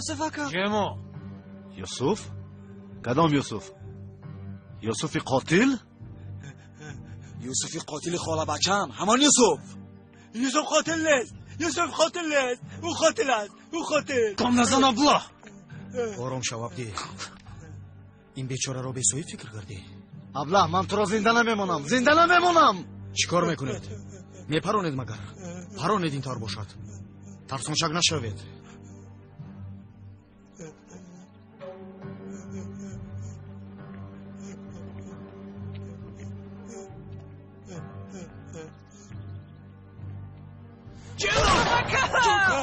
Юсуф ака. Ҷемо. Юсуф? Кадом Юсуф? Юсуфи қотил? Юсуфи қотили хола бачам, ҳамон Юсуф. Юсуф қотил нест. Юсуф қотил нест. Ӯ қотил аст. Ӯ қотил. Ком назан Абдуллоҳ. Ором шав Абдӣ. Ин бечораро бесоҳиб фикр кардӣ? Аблаҳ, ман туро зинда намемонам. Зинда намемонам. Чӣ кор мекунед? Мепаронед магар? Паронед ин тавр бошад. Тарсончак нашавед.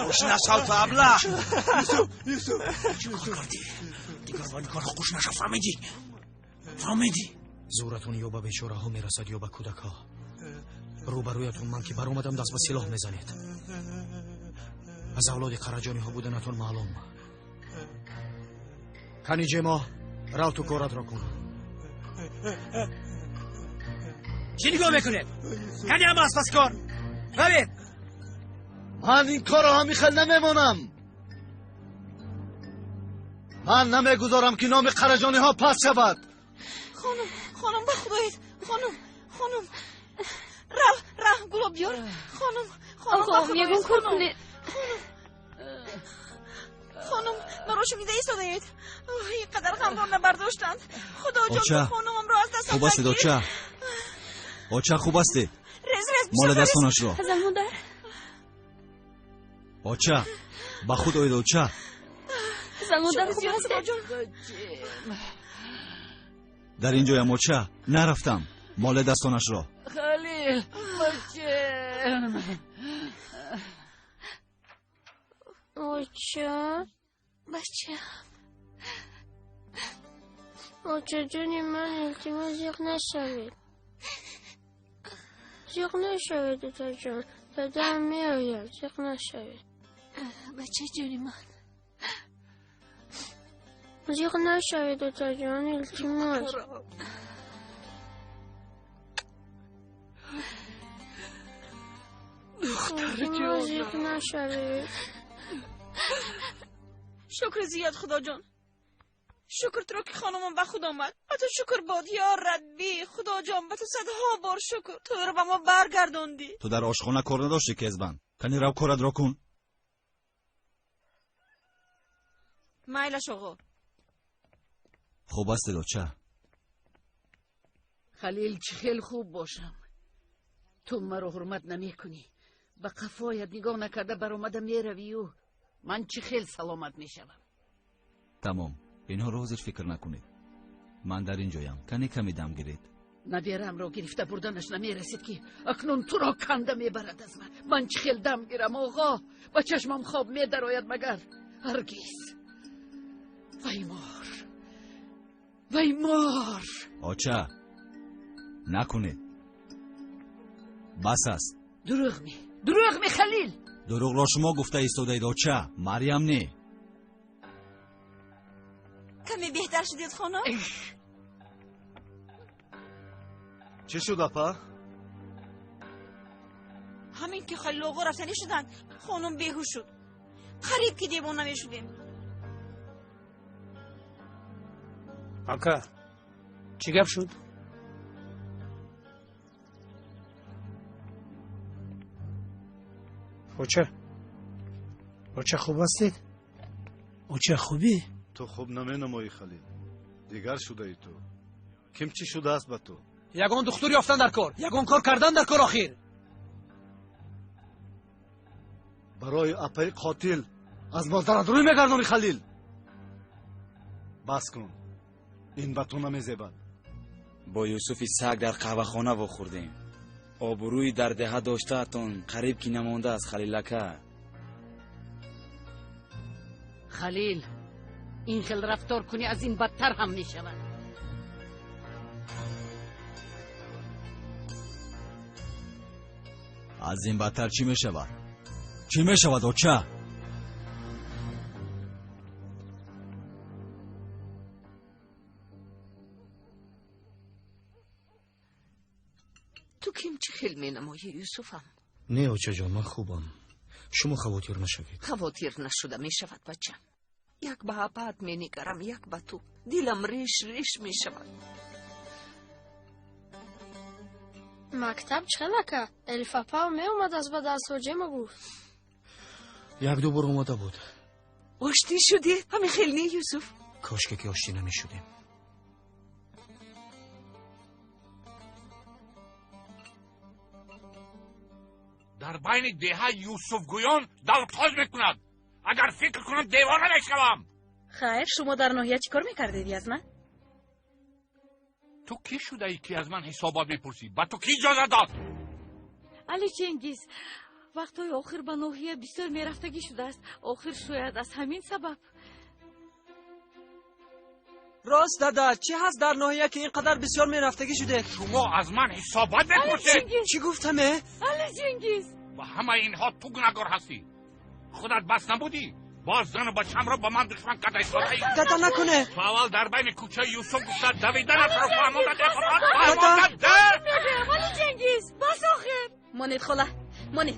Хуш нашав ту Аблаҳ. Юсуф, Юсуф. Чӣ кор кардӣ? Дигар ба ин корҳо хуш нашав, фаҳмидӣ? Фаҳмидӣ? Зӯратон ё ба бечораҳо мерасад, ё ба кӯдакҳо. Рӯбарӯятон ман ки баромадам даст ба силоҳ мезанед. Аз авлоди қараҷониҳо буданатон маълум. Кани Ҷемо, рав ту коратро кун. Чӣ нигоҳ мекунед? Кани ҳама аз пас кор. Равед. Ман ин корро ҳамин хел намемонам. Ман намегузорам ки номи қараҷониҳо паст шавад. Хонум, хонум, ба худоед. Хонум, хонум. Рав, рав, гулоб биёр. Хонум, хонум, ба Оғо, ягон худоед. кор Хонум, кунед. хонум, маро шунида истодаед. Ин қадар ғамро набардоштанд. Худоҷон, Оча, хонумамро аз дастам хуб ҳастед, нагир. оча? Оча, хуб ҳастед? Рез, рез, Мола бисёр рез. дастонашро. Азал модар. Оча, ба худ оед, оча. Азал модар, Шукр хуб зиёд, ҳастед? Худоҷон. Дар ин ҷоям, оча. Нарафтам. Мола дастонашро. Халил, бачам. Оча, Бачам. очаҷони ман, илтимос зиқ нашавед. Зиқ нашавед, очаҷон. Дадаам меояд, зиқ нашавед. Бачаҷони ман. Зиқ нашавед, очаҷон, илтимос. Илтимос зиқ нашавед. Шукр зиёд, Худоҷон. Шукр туро ки хонумам ба худ омад. Ба ту шукр бод, ё Рабби. Худоҷон, ба ту садҳо бор шукр. Ту ӯро ба мо баргардондӣ. Ту дар ошхона кор надошти, Кезбан. Кани рав коратро кун. Майлаш, оғо. Хуб ҳастед, оча? Халил, чӣ хел хуб бошам. Ту маро ҳурмат намекунӣ. Ба қафоят нигоҳ накарда баромада меравию. Ман чӣ хел саломат мешавам? Тамом. Инҳоро ҳозир фикр накунед. Ман дар ин ҷоям. Кане каме дам гиред. Набераамро гирифта бурданаш намерасид ки акнун туро канда мебарад аз ман. Ман чӣ хел дам гирам, оғо? Ба чашмам хоб медарояд магар? Ҳаргиз. Вай мор, вай мор. Оча, накунед. Бас аст. Дурӯғ ме, дурӯғ ме, Халил. Дурӯғро шумо гуфта истодаед, оча. Марьям не. Каме беҳтар шудед, хонум? Чӣ шуд, апа? Ҳамин ки Халил оғо рафтанӣ шуданд, хонум беҳуш шуд. Қариб ки девона мешудем. Ака, чӣ гап шуд? Оча, оча, хуб ҳастед? Оча, хубӣ? Ту хуб наменамоӣ, Халил. Дигар шудаи ту. Ким чӣ шудааст ба ту? Ягон духтур ёфтан дар кор, ягон кор кардан дар кор охир. Барои апаи қотил аз модарат рӯй мегардонӣ, Халил. Бас кун. Ин ба ту намезебад. Бо Юсуфи саг дар қаҳвахона вохӯрдем. Обрӯи дар деҳа доштаатон қариб ки намондааст, Халилака. Халил, ин хел рафтор кунӣ аз ин бадтар ҳам мешавад. Аз ин бадтар чӣ мешавад? Чӣ мешавад, оча? Ту ким чӣ хел менамоӣ, Юсуфам? Не, очаҷон, ман хубам. Шумо хавотир нашавед. Хавотир нашуда мешавад, бачам. Як ба апаат менигарам, як ба ту. Дилам реш реш мешавад. Мактаб чӣ хел ака? Элиф апа меомад аз ба дарсҳо ҷема гуфт. Як-ду бор омада буд. Оштӣ шудед? Ҳамин хел не, Юсуф? Кошке ки оштӣ намешудем. Дар байни деҳа Юсуфгӯён давтоз мекунад. Агар фикр кунам девона мешавам. Хайр, шумо дар ноҳия чӣ кор мекардед, Язна? Ту кӣ шудаӣ ки аз ман ҳисобот мепурсӣ? Ба ту кӣ иҷоза дод? Али Чингиз, вақтҳои охир ба ноҳия бисёр мерафтагӣ шудааст. Охир шояд аз ҳамин сабаб. Рост дада, чӣ ҳаст дар ноҳия ки ин қадар бисёр мерафтагӣ шудед? Шумо аз ман ҳисобот мепурсед? Чӣ гуфтаме? Али Чингиз! Ба ҳамаи инҳо ту гунаҳгор ҳастӣ. Худат бас набудӣ? Боз зану бачамро ба ман душман карда истодаӣ. Дада накуне! Ту аввал дар байни кӯчаи Юсуф гуфта давиданатро фаҳмонда фаҳмонда. Али Чингиз, бас охир! Монед хола, монед.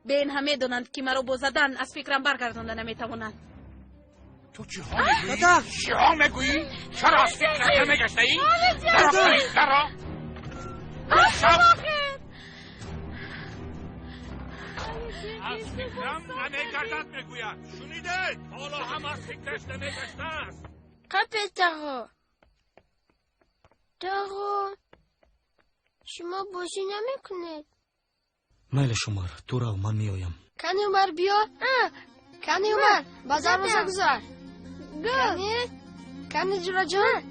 Бе ин ҳам медонанд ки маро бо задан аз фикрам баргардонда наметавонанд. Ту чиҳо мегӯӣ? Чиҳо мегӯӣ? Чаро аз фикрат намегаштаӣ? Даро, даро! Аз фикрам намегардад мегӯяд. Шунидед? Ҳоло ҳам аз фикраш намегаштааст. Қапед тағо. Тағо, шумо бозӣ намекунед? Майлаш Умар, ту рав, ман меоям. Кани Умар биё? Кани Умар, ба дарвоза гузар. Кани? Кани ҷураҷон?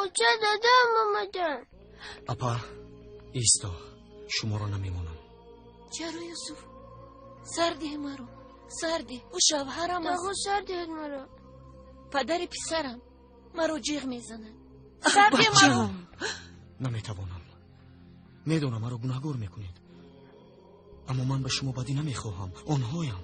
Оча дадам омадан. Апа, исто, шуморо намемонам. Чаро, Юсуф? Сар диҳ маро, сар диҳ. Ӯ шавҳарам аст. Тағо сар диҳед маро. Падари писарам маро ҷиғ мезанад. Сар диҳ маро. Наметавонам. Медонам маро гунаҳгор мекунед. Аммо ман ба шумо бадӣ намехоҳам. Онҳоям.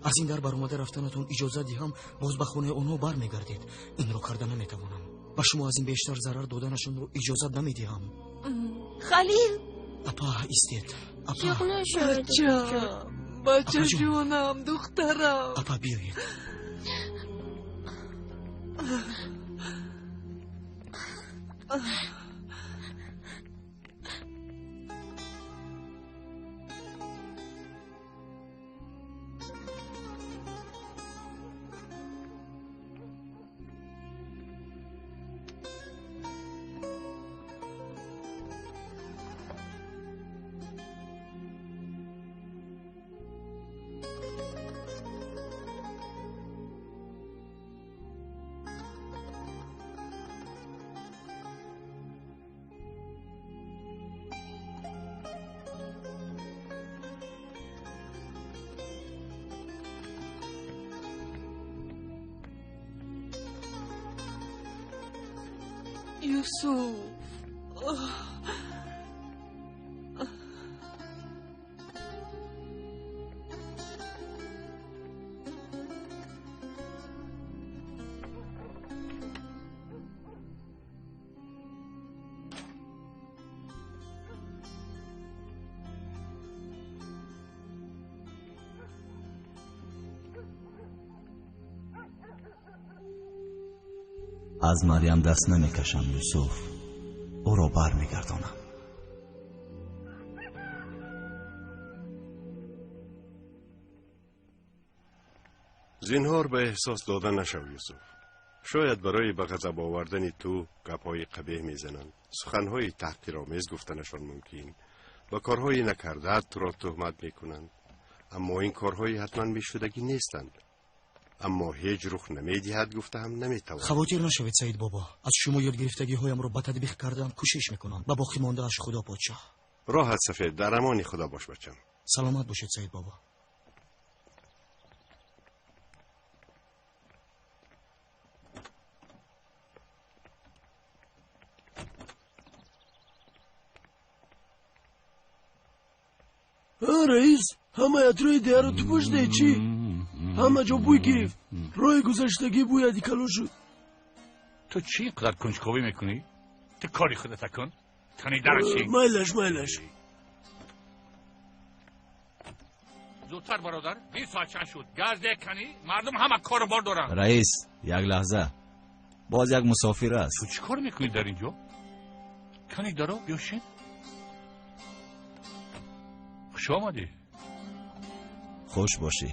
Аз ин дар баромада рафтанатон иҷоза диҳам, боз ба хонаи онҳо бармегардед. Инро карда наметавонам. Ба шумо аз ин бештар зарар доданашонро иҷозат намедиҳам. Халил! Апа, истед. Апа. Ҷиғ нашавед. Бача, бачаҷонам, духтарам. Апа, биёед. Юсуф. Аз Марьям даст намекашам, Юсуф. Ӯро бармегардонам. Зинҳор ба эҳсос дода нашав, Юсуф. Шояд барои ба ғазаб овардани ту гапҳои қабеҳ мезананд, суханҳои таҳқиромез гуфтанашон мумкин, ба корҳои накардаат туро туҳмат мекунанд. Аммо ин корҳои ҳатман мешудагӣ нестанд. Аммо ҳеҷ рух намедиҳад гуфта ҳам наметавонам. Хавотир нашавед, Саид бобо. Аз шумо ёдгирифтагиҳоямро ба татбиқ кардан кӯшиш мекунам. Ба боқӣ мондааш Худо подшоҳ. Роҳат сафед, дар амони Худо бош, бачам. Саломат бошед, Саид бобо. Раис, ҳамаи атрои деҳаро ту пушдӣ чӣ? Ҳама ҷо бӯй гирифт. Роҳи гузаштагӣ бӯй одеколон шуд. Ту чӣ инқадар кунҷковӣ мекунӣ? Ту кори худата кун. Кани дараши. Майлаш, майлаш. Зудтар бародар, бин соат чанд шуд. Газ кани, мардум ҳама кору бор доранд. Раис, як лаҳза. Боз як мусофир аст. Ту чӣ кор мекунӣ дар инҷо? Кани даро, биё шин. Хуш омадӣ. Хуш бошӣ.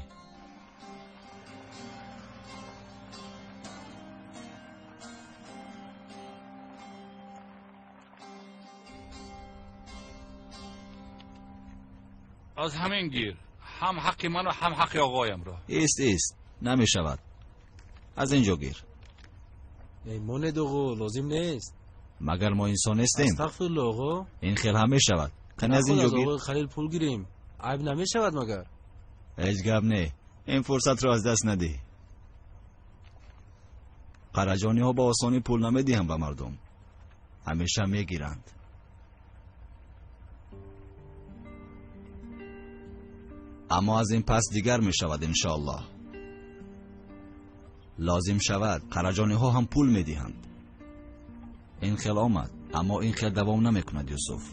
Аз ҳамин гир. Ҳам ҳаққи ману ҳам ҳаққи оғоямро. Ист, ист, намешавад. Аз инҷо гир. Эй, монед оғо, лозим нест. Магар мо инсон нестем? Астағфирулло оғо. Ин хел ҳам мешавад. Қани аз инҷо гир. Оғои Халил пул гирем. Айб намешавад магар? Ҳеҷ гап не. Ин фурсатро аз даст надиҳ. Қараҷониҳо ба осонӣ пул намедиҳанд ба мардум. Ҳамеша мегиранд. Аммо аз ин пас дигар мешавад иншоаллоҳ. Лозим шавад қараҷониҳо ҳам пул медиҳанд. Ин хел омад, аммо ин хел давом намекунад Юсуф.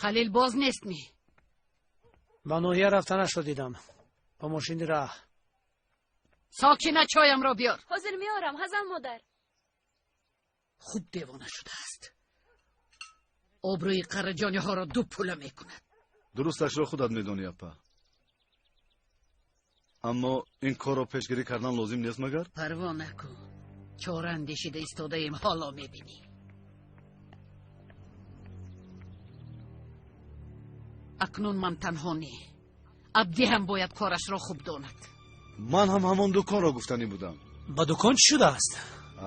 Халил боз нест ми? Ба ноҳия рафтанашро дидам. Ба мошини раҳ. Сокина, чоямро биёр. Ҳозир меорам, ҳазал модар. Хуб девона шудааст. Обрӯи қараҷониҳоро ду пула мекунад. Дурусташро худат медонӣ, апа. Аммо ин корро пешгирӣ кардан лозим нест магар? Парво накун. Чора андешида истодаем, ҳоло мебинӣ. Акнун ман танҳо не. Абдӣ ҳам бояд корашро хуб донад. Ман ҳам ҳамон дуконро гуфтанӣ будам. Ба дукон чӣ шудааст?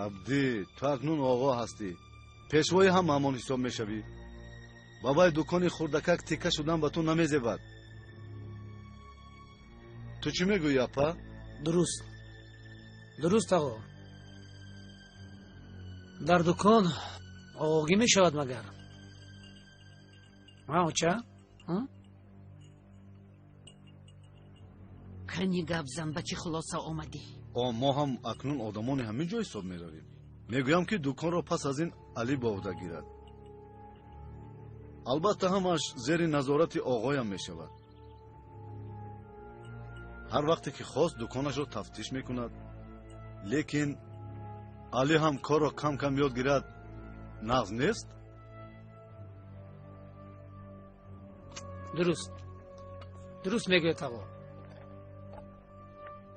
Абдӣ, ту акнун оғо ҳастӣ. Пешвои ҳам ҳамон ҳисоб мешавӣ. Ба вай дукони хурдакак тикка шудан ба ту намезебад. Ту чӣ мегӯӣ, апа? Дуруст. Дуруст, оғо. Дар дукон оғогӣ мешавад магар? Ҳа, оча? Кани гап зан, ба чӣ хулоса омадӣ? Мо ҳам акнун одамони ҳамин ҷо ҳисоб меравем. Мегӯям ки дуконро пас аз ин Алӣ ба уҳда гирад. Албатта ҳамаш зери назорати оғоям мешавад. Ҳар вақте ки хост дуконашро тафтиш мекунад. Лекин Алӣ ҳам корро кам кам ёд гирад, нағз нест? Дуруст. Дуруст мегӯяд оғо.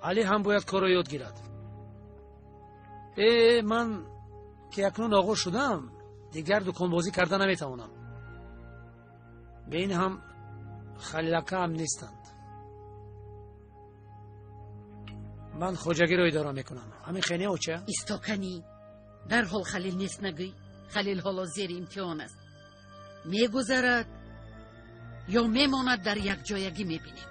Алӣ ҳам бояд корро ёд гирад. Ман ки акнун оғо шудам, дигар дуконбозӣ карда наметавонам. Бе ин ҳам Халилака ҳам нестанд. Ман хоҷагиро идора мекунам. Ҳамин хел не, оча? Истоканӣ. Дарҳол Халил нест нагӯй. Халил ҳоло зери имтиҳон аст. Мегузарад ё мемонад, дар якҷоягӣ мебинем.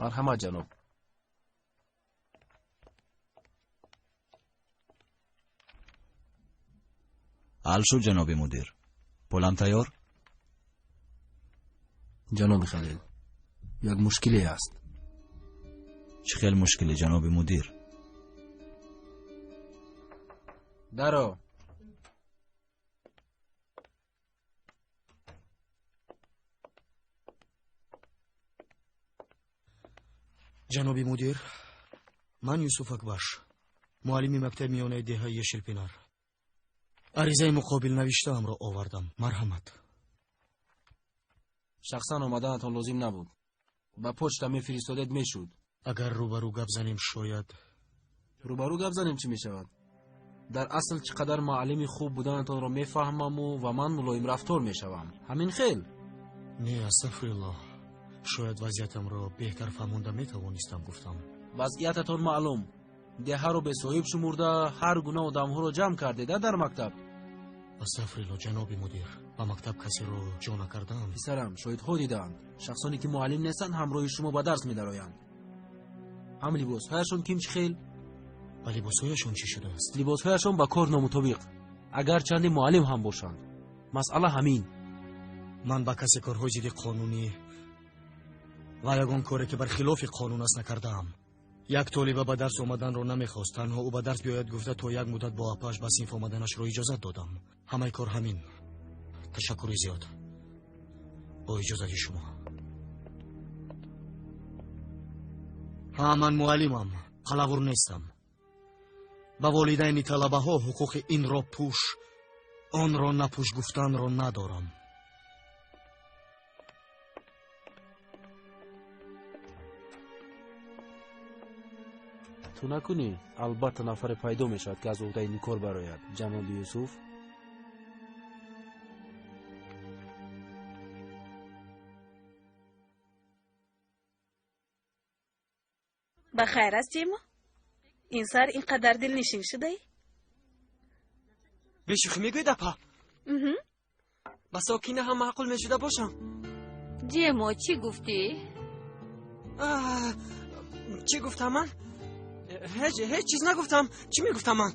Марҳамат, ҷаноб. Ҳал шуд, ҷаноби мудир. Пулам тайёр? Ҷаноби Халил, як мушкиле аст. Чӣ хел мушкиле, ҷаноби мудир? Даро. Ҷаноби мудир, ман Юсуф Акбаш, муаллими мактаби миёнаи деҳаи Ешилпинар. Аризаи муқобил навиштаамро овардам. Марҳамат. Шахсан омаданатон лозим набуд. Ба почта мефиристодед мешуд. Агар рӯбарӯ гап занем, шояд. Рӯбарӯ гап занем чӣ мешавад? Дар асл чӣ қадар муаллими хуб буданатонро мефаҳмаму ва ман мулоим рафтор мешавам. Ҳамин хел? Не, астағфируллоҳ. Шояд вазъиятамро беҳтар фаҳмонда метавонистам, гуфтам. Вазъиятатон маълум. Деҳаро бесоҳиб шумурда, ҳар гуна одамҳоро ҷамъ кардеда дар мактаб. Астағфирулло, ҷаноби мудир, ба мактаб касеро ҷо накардаам. Писарам, шоҳидҳо дидаанд. Шахсоне ки муаллим нестанд, ҳамроҳи шумо ба дарс медароянд. Ҳам либосҳояшон ким чӣ хел? Ба либосҳояшон чӣ шудааст? Либосҳояшон ба кор номутобиқ, агарчанде муаллим ҳам бошанд. Масъала ҳамин. Ман ба касе корҳои зидди қонунӣ ва ягон коре ки бар хилофи қонун аст накардаам. Як толиба ба дарс омаданро намехост, танҳо ӯ ба дарс биёяд гуфта то як муддат бо апааш ба синф омаданашро иҷозат додам. Ҳамаи кор ҳамин. Ташаккури зиёд. Бо иҷозати шумо. Ҳа, ман муаллимам, қалавур нестам. Ба волидайни талабаҳо ҳуқуқи инро пӯш, онро напӯш гуфтанро надорам. Ту накунӣ, албатта нафаре пайдо мешавад, ки аз уҳдаи ин кор барояд. Ҷаноби Юсуф. Ба хайр аст, Ҷемо? Ин сар ин қадар дилнишин шудаӣ? Бешӯхӣ мегӯед, апа? Ба Сокина ҳам маъқул мешуда бошам. Ҷемо, чӣ гуфтӣ? Чӣ гуфтам ман? Ҳеҷ чиз нагуфтам. Чӣ мегуфтам ман?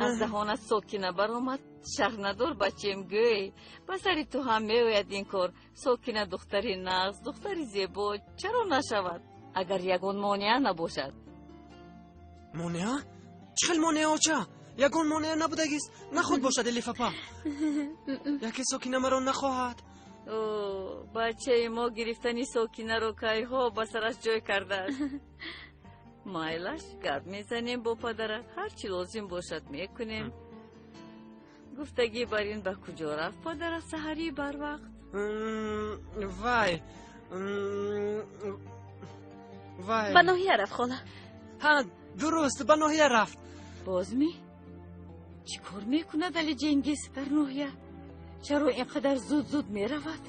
Аз даҳонат Сокина баромад. Шарм надор, бачем, гӯй. Ба сари ту ҳам меояд ин кор. Сокина духтари нағз, духтари зебо. Чаро нашавад, агар ягон монеа набошад? Монеа? Чӣ хел монеа, оча? Ягон монеа набудагист. Нахуд бошад, Элифапа. Яке Сокина маро нахоҳад. Бачаи мо гирифтани Сокинаро кайҳо ба сараш ҷой кардааст. Майлаш, гап мезанем бо падарат, ҳар чӣ лозим бошад мекунем. Гуфтагӣ бар ин ба куҷо рафт падарат саҳарии барвақт? Вай, вай, ба ноҳия рафт, хола. Ҳа, дуруст, ба ноҳия рафт. Бозми, чӣ кор мекунад Али Ҷенгиз дар ноҳия? Чаро ин қадар зуд зуд меравад?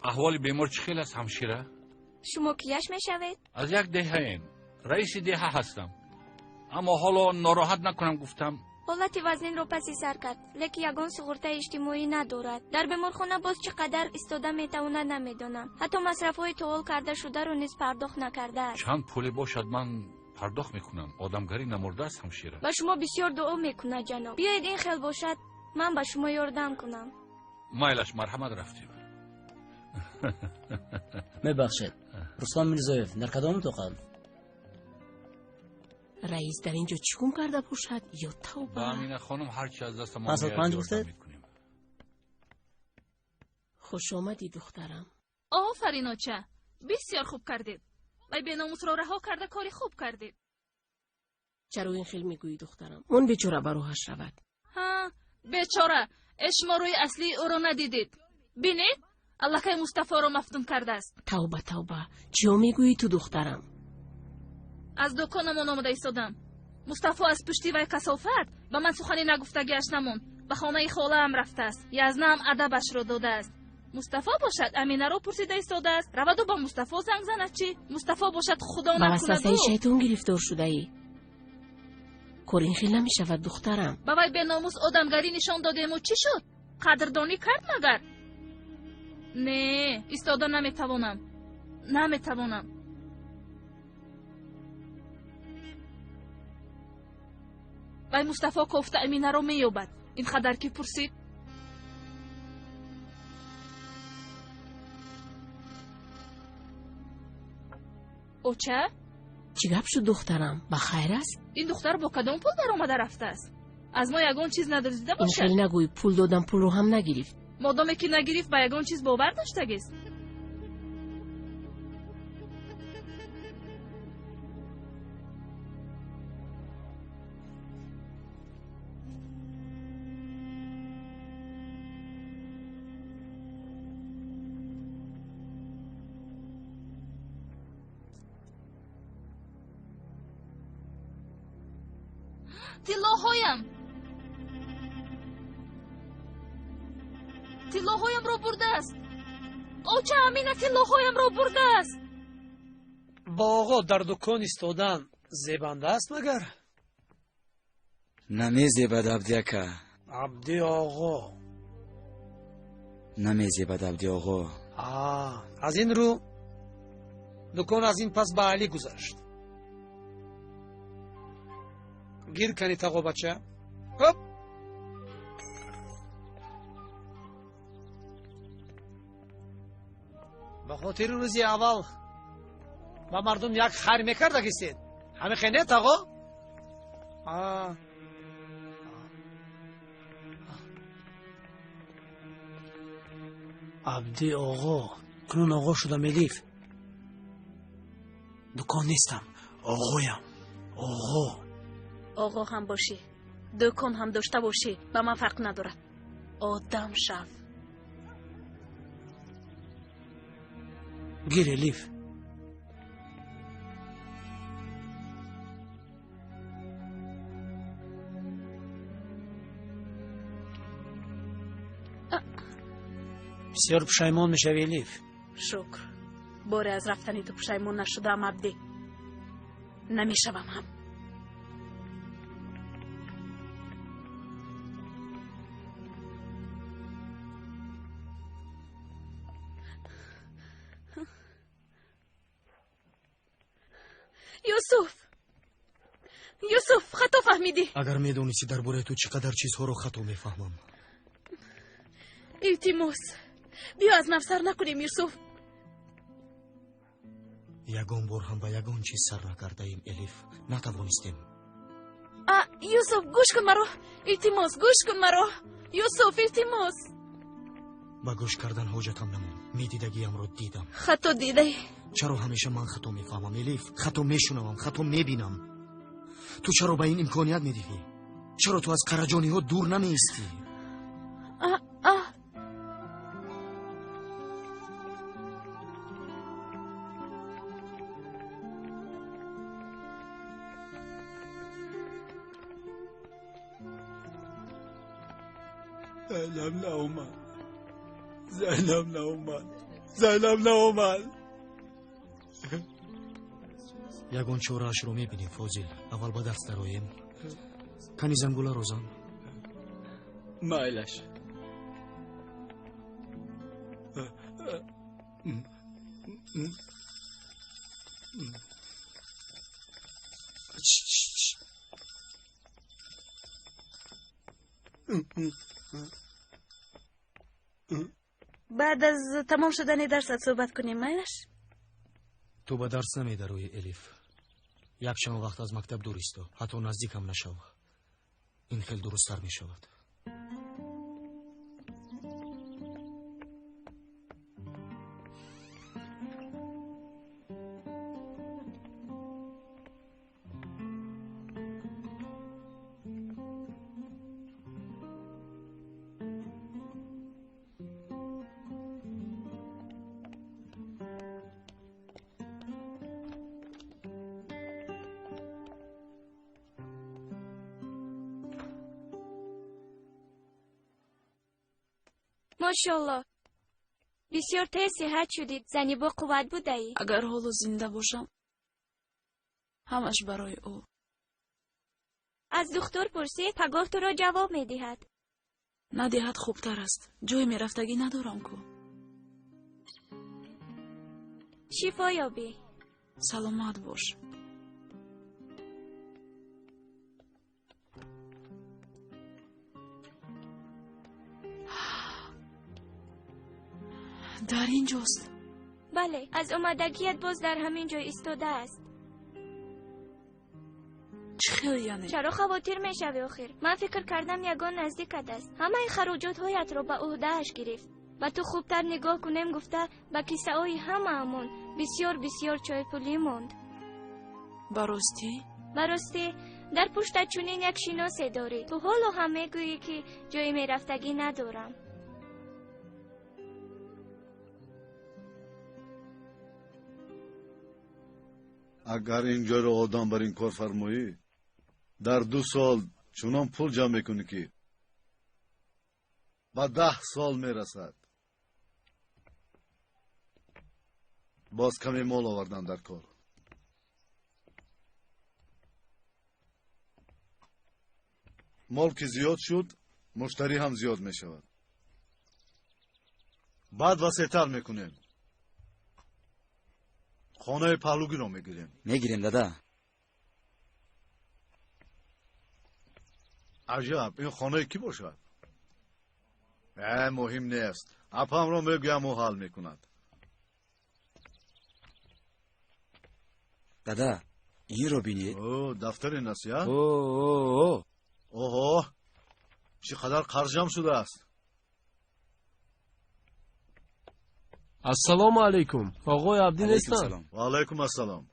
Аҳволи бемор чӣ хел аст, ҳамшира? Шумо кияш мешавед? Аз як деҳаем, раиси деҳа ҳастам. Аммо ҳоло нороҳат накунам гуфтам. Ҳолати вазнинро паси сар кард, лекин ягон суғуртаи иҷтимоӣ надорад. Дар беморхона боз чӣ қадар истода метавонад, намедонам. Ҳатто масрафҳои тоол карда шударо низ пардохт накардааст. Чанд пуле бошад, ман пардохт мекунам. Одамгарӣ намурдааст, ҳамшира. Ба шумо бисёр дуо мекунад, ҷаноб. Биёед, ин хел бошад, ман ба шумо ёрдам кунам. Майлаш, марҳамат, рафтем. Мебахшед, Руслан Мирзоев дар кадом утоқанд? Раис дар ин ҷо чӣ гум карда бошад? Ё тавба! Ба Амина хонум ҳарчи аз дастамон 505 гуфтед? Хуш омадӣ, духтарам. Офарин, оча, бисёр хуб кардед. Вай беномусро раҳо карда кори хуб кардед. Чаро ин хел мегӯӣ, духтарам? Он бечора ба роҳаш равад. Ҳа, бечора, э шумо рӯи аслии ӯро надидед. Бинед, аллакай Мустафоро мафтун кардааст. Тавба, тавба, чиё мегӯӣ ту, духтарам? Аз дуконамон омода истодам. Мустафо аз пушти вай касофат ба ман сухани нагуфтагиаш намонд. Ба хонаи холаам рафтааст, язнаам адабашро додааст. Мустафо бошад, Аминаро пурсида истодааст. Раваду ба Мустафо занг занад чӣ? Мустафо бошад, худо Ба васвасаи шайтон гирифтор шудаӣ. Кор ин хел намешавад, духтарам. Ба вай беномус одамгарӣ нишон додему чӣ шуд? Қадрдонӣ кард магар? Не, истода наметавонам, наметавонам. Вай Мустафо кофта Аминаро меёбад. Ин қадар ки пурсид. Оча, Чӣ гап шуд, духтарам? Ба хайр аст? Ин духтар бо кадом пул даромада рафтааст? Аз мо ягон чиз надоздида Ин бошад? хел нагӯй, пул додам, пулро ҳам нагирифт. Модоме ки нагирифт, ба ягон чиз бовар доштагист? Тиллоҳоям, тиллоҳоямро бурдааст. Оча, Амина тиллоҳоямро бурдааст. Бо оғо дар дукон истодан зебанда аст магар? Намезебад, Абди ака. Абди оғо. Намезебад, Абди оғо. Аз ин рӯ дукон аз ин пас ба Алӣ гузашт. Гир кани, тағо бача. Ҳоп! Ба хотири рӯзи аввал ба мардум як хайр мекардагистед. Ҳамихе не, тағо? Абди оғо, кунун оғо шудам, Элиф. Дукон нестам, оғоям, оғо. Оғо ҳам бошӣ, дукон ҳам дошта бошӣ, ба ман фарқ надорад. Одам шав. Гир, Элиф. Бисёр пушаймон мешавӣ, Элиф. Шукр, боре аз рафтани ту пушаймон нашудаам, Абдӣ. Намешавам ҳам. Юсуф, Юсуф, хато фаҳмидӣ. Агар медонисти, дар бораи ту чӣ қадар чизҳоро хато мефаҳмам. Илтимос, биё аз нав сар накунем, Юсуф. Ягон бор ҳам ба ягон чиз сар накардаем, Элиф. Натавонистем. А, Юсуф, гӯш кун маро. Илтимос, гӯш кун маро. Юсуф, илтимос. Ба гӯш кардан ҳоҷатам намонд. Медидагиямро дидам. Хато дидаӣ. Чаро ҳамеша ман хато мефаҳмам, Элиф? Хато мешунавам, хато мебинам. Ту чаро ба ин имконият медиҳӣ? Чаро ту аз қараҷониҳо дур намеистӣ? Зайнаб наомад, Зайнаб наомад, Зайнаб наомад. Ягон чораашро мебинем, Фозил. Аввал ба дарс дароем. Кани зангуларо зан. Майлаш. Баъд аз тамом шудани дарсат суҳбат кунем, майлаш? Ту ба дарс намедароӣ, Элиф. Як чанд вақт аз мактаб дур исто, ҳатто наздикам нашав. Ин хел дурусттар мешавад. Мошолло, бисёр тез сиҳат шудӣ, зани бо қувват будаӣ. Агар ҳоло зинда бошам, ҳамаш барои ӯ. Аз духтур пурсид, пагоҳ туро ҷавоб медиҳад. Надиҳад хубтар аст. Ҷое мерафтагӣ надорам ку. Шифо ёбӣ. Саломат бош. Дар ин ҷост. Бале, аз омадагият боз дар ҳамин ҷой истодааст. Чӣ хел яъне? Чаро хавотир мешавӣ охир? Ман фикр кардам ягон наздикат аст. Ҳамаи хароҷотҳоятро ба ӯҳдааш гирифт. Ба ту хубтар нигоҳ кунем гуфта ба киссаҳои ҳамаамон бисёр бисёр чойпулӣ монд. Ба ростӣ? Ба ростӣ, дар пуштат чунин як шиносе дорӣ. Ту ҳоло ҳам мегӯӣ ки ҷои мерафтагӣ надорам. Агар ин ҷойро одам бар ин кор фармоӣ, дар 2 сол чунон пул ҷамъ мекунӣ ки ба 10 сол мерасад. Боз каме мол овардан дар кор. Мол ки зиёд шуд, муштарӣ ҳам зиёд мешавад. Баъд васеътар мекунем. Хонаи паҳлугиро мегирем. Мегирем, дада. Аҷаб, ин хонаи кӣ бошад? Муҳим нест. Апамро мегӯям, ӯ ҳал мекунад. Дада, инро бинед. О, дафтари насиҳат? О. Оҳо, чӣ қадар қарз ҷамъ шудааст. Ассалому алайкум. Оғои Абдӣ нестанд? Ва алайкум ассалом.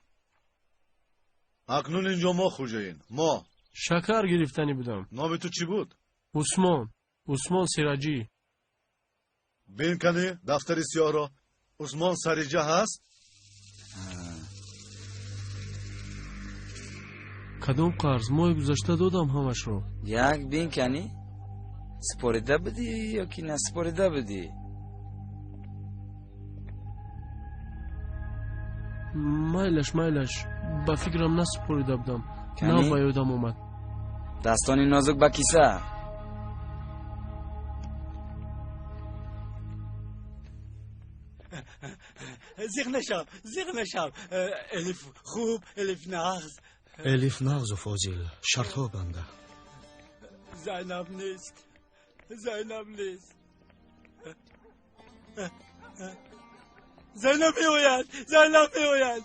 Акнун инҷо мо хӯҷаин. Мо. Шакар гирифтанӣ будам. Номи ту чӣ буд? Усмон. Усмон Сираҷӣ. Бин кани дафтари сиёҳро. Усмон Сариҷа ҳаст? Кадом қарз? Моҳи гузашта додам ҳамашро. Як бин кани? Супорида будӣ ё ки насупорида будӣ? Майлаш, майлаш, ба фикрам насупорида будам. Нав ба ёдам омад. Дастони нозук ба киса. Зиқ нашав, зиқ нашав. Элиф хуб, элиф нағз. Элиф нағзу Фозил, шартҳо банда. Зайнаб нест, Зайнаб нест. Зайнаб меояд, Зайнаб меояд.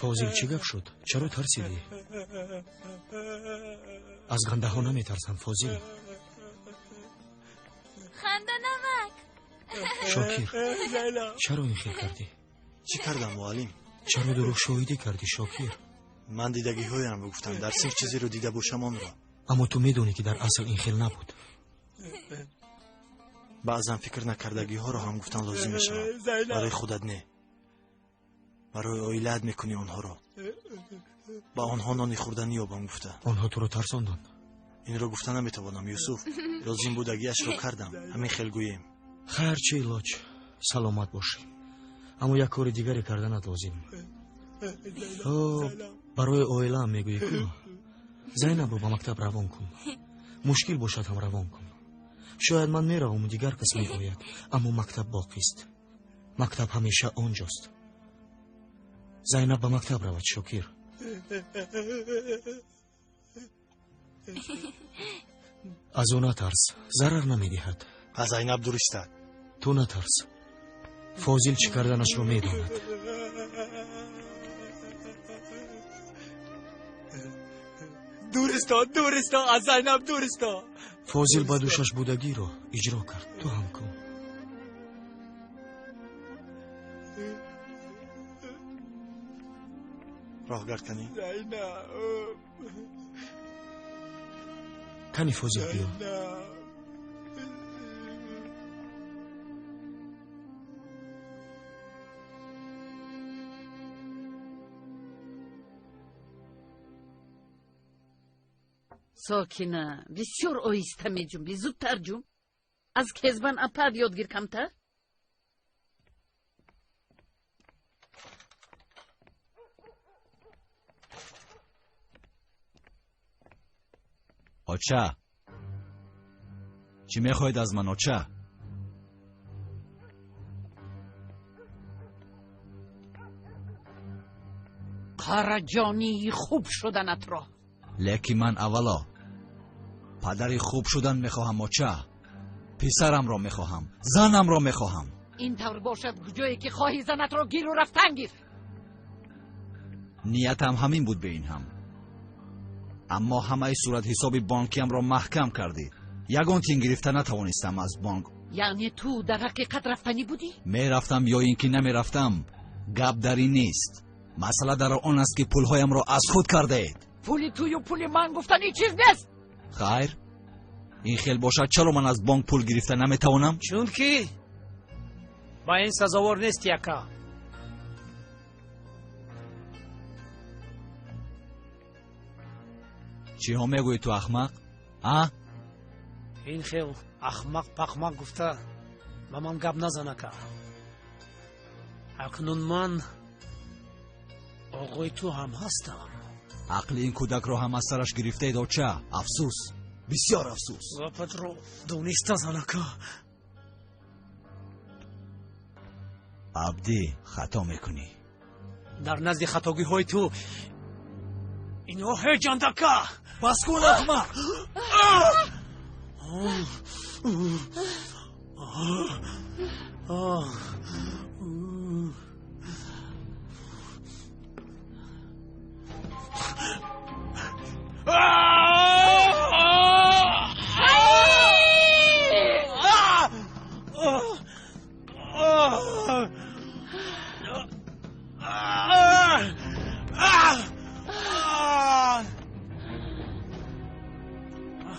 Фозил, чӣ гап шуд? Чаро тарсидӣ? Аз гандаҳо наметарсам, Фозил. Ханда намак. Шокир, чаро ин хел кардӣ? Чӣ кардам, муаллим? Чаро дурӯғ шоҳидӣ кардӣ, Шокир? Ман дидагиҳоямро гуфтам, дар синф чизеро дида бошам онро. Аммо ту медонӣ ки дар асл ин хел набуд. Баъзан фикр накардагиҳоро ҳам гуфтан лозим мешавад. Барои худат не, барои оилаат мекунӣ онҳоро. Ба онҳо нони хӯрданӣ ёбам гуфта. Онҳо туро тарсонданд. Инро гуфта наметавонам, Юсуф. Лозим будагиашро кардам, ҳамин хел гӯем. Хайр, чӣ илоҷ, саломат бошӣ. Аммо як кори дигаре карданат лозим. Барои оилаам мегӯӣ ку? Зайнабро ба мактаб равон кун. Мушкил бошад ҳам равон кун. Шояд ман мераваму дигар кас меояд, аммо мактаб боқист. Мактаб ҳамеша онҷост. Зайнаб ба мактаб равад, Шокир. Аз ӯ натарс, зарар намедиҳад. Аз Зайнаб дур истад. Ту натарс. Фозил чӣ карданашро медонад. Дур исто, дур исто, аз Зайнаб дур исто. Фозил ба дӯшаш будагиро иҷро кард. Ту ҳам кун. Роҳгард кани? Кани Фозил биё. Сокина, бисёр оҳиста меҷунбӣ, зудтар ҷунб. Аз кезбан апад ёд гир камтар. Оча, чӣ мехоҳед аз ман, оча? Қараҷонии хуб шуданатро. Лекин ман аввало падари хуб шудан мехоҳам, оча. Писарамро мехоҳам, занамро мехоҳам. Ин тавр бошад, ҷое ки хоҳӣ занатро гиру рафтан гир. Ниятам ҳамин буд бе ин ҳам. Аммо ҳамаи суратҳисоби бонкиамро маҳкам кардед. Ягон тин гирифта натавонистам аз бонк. Яъне ту дар ҳақиқат рафтанӣ будӣ? Мерафтам ё ин ки намерафтам, гап дар ин нест. Масъала дар он аст, ки пулҳоямро аз худ кардаед. Пули тую пули ман гуфтани чиз нест. Хайр, ин хел бошад, чаро ман аз бонк пул гирифта наметавонам? Чунки ба ин сазовор нести, ака. Чиҳо мегӯӣ ту, ахмақ? А? Ин хел ахмақ пахмақ гуфта ба ман гап назан, ака. Акнун ман оғои ту ҳам ҳастам. Ақли ин кӯдакро ҳам аз сараш гирифтаед, оча. Афсӯс, бисёр афсӯс. Гапатро дониста зан, ака. Абдӣ, хато мекунӣ. Дар назди хатогиҳои ту инҳо ҳеҷанд, ака. Бас кун, ахмақ!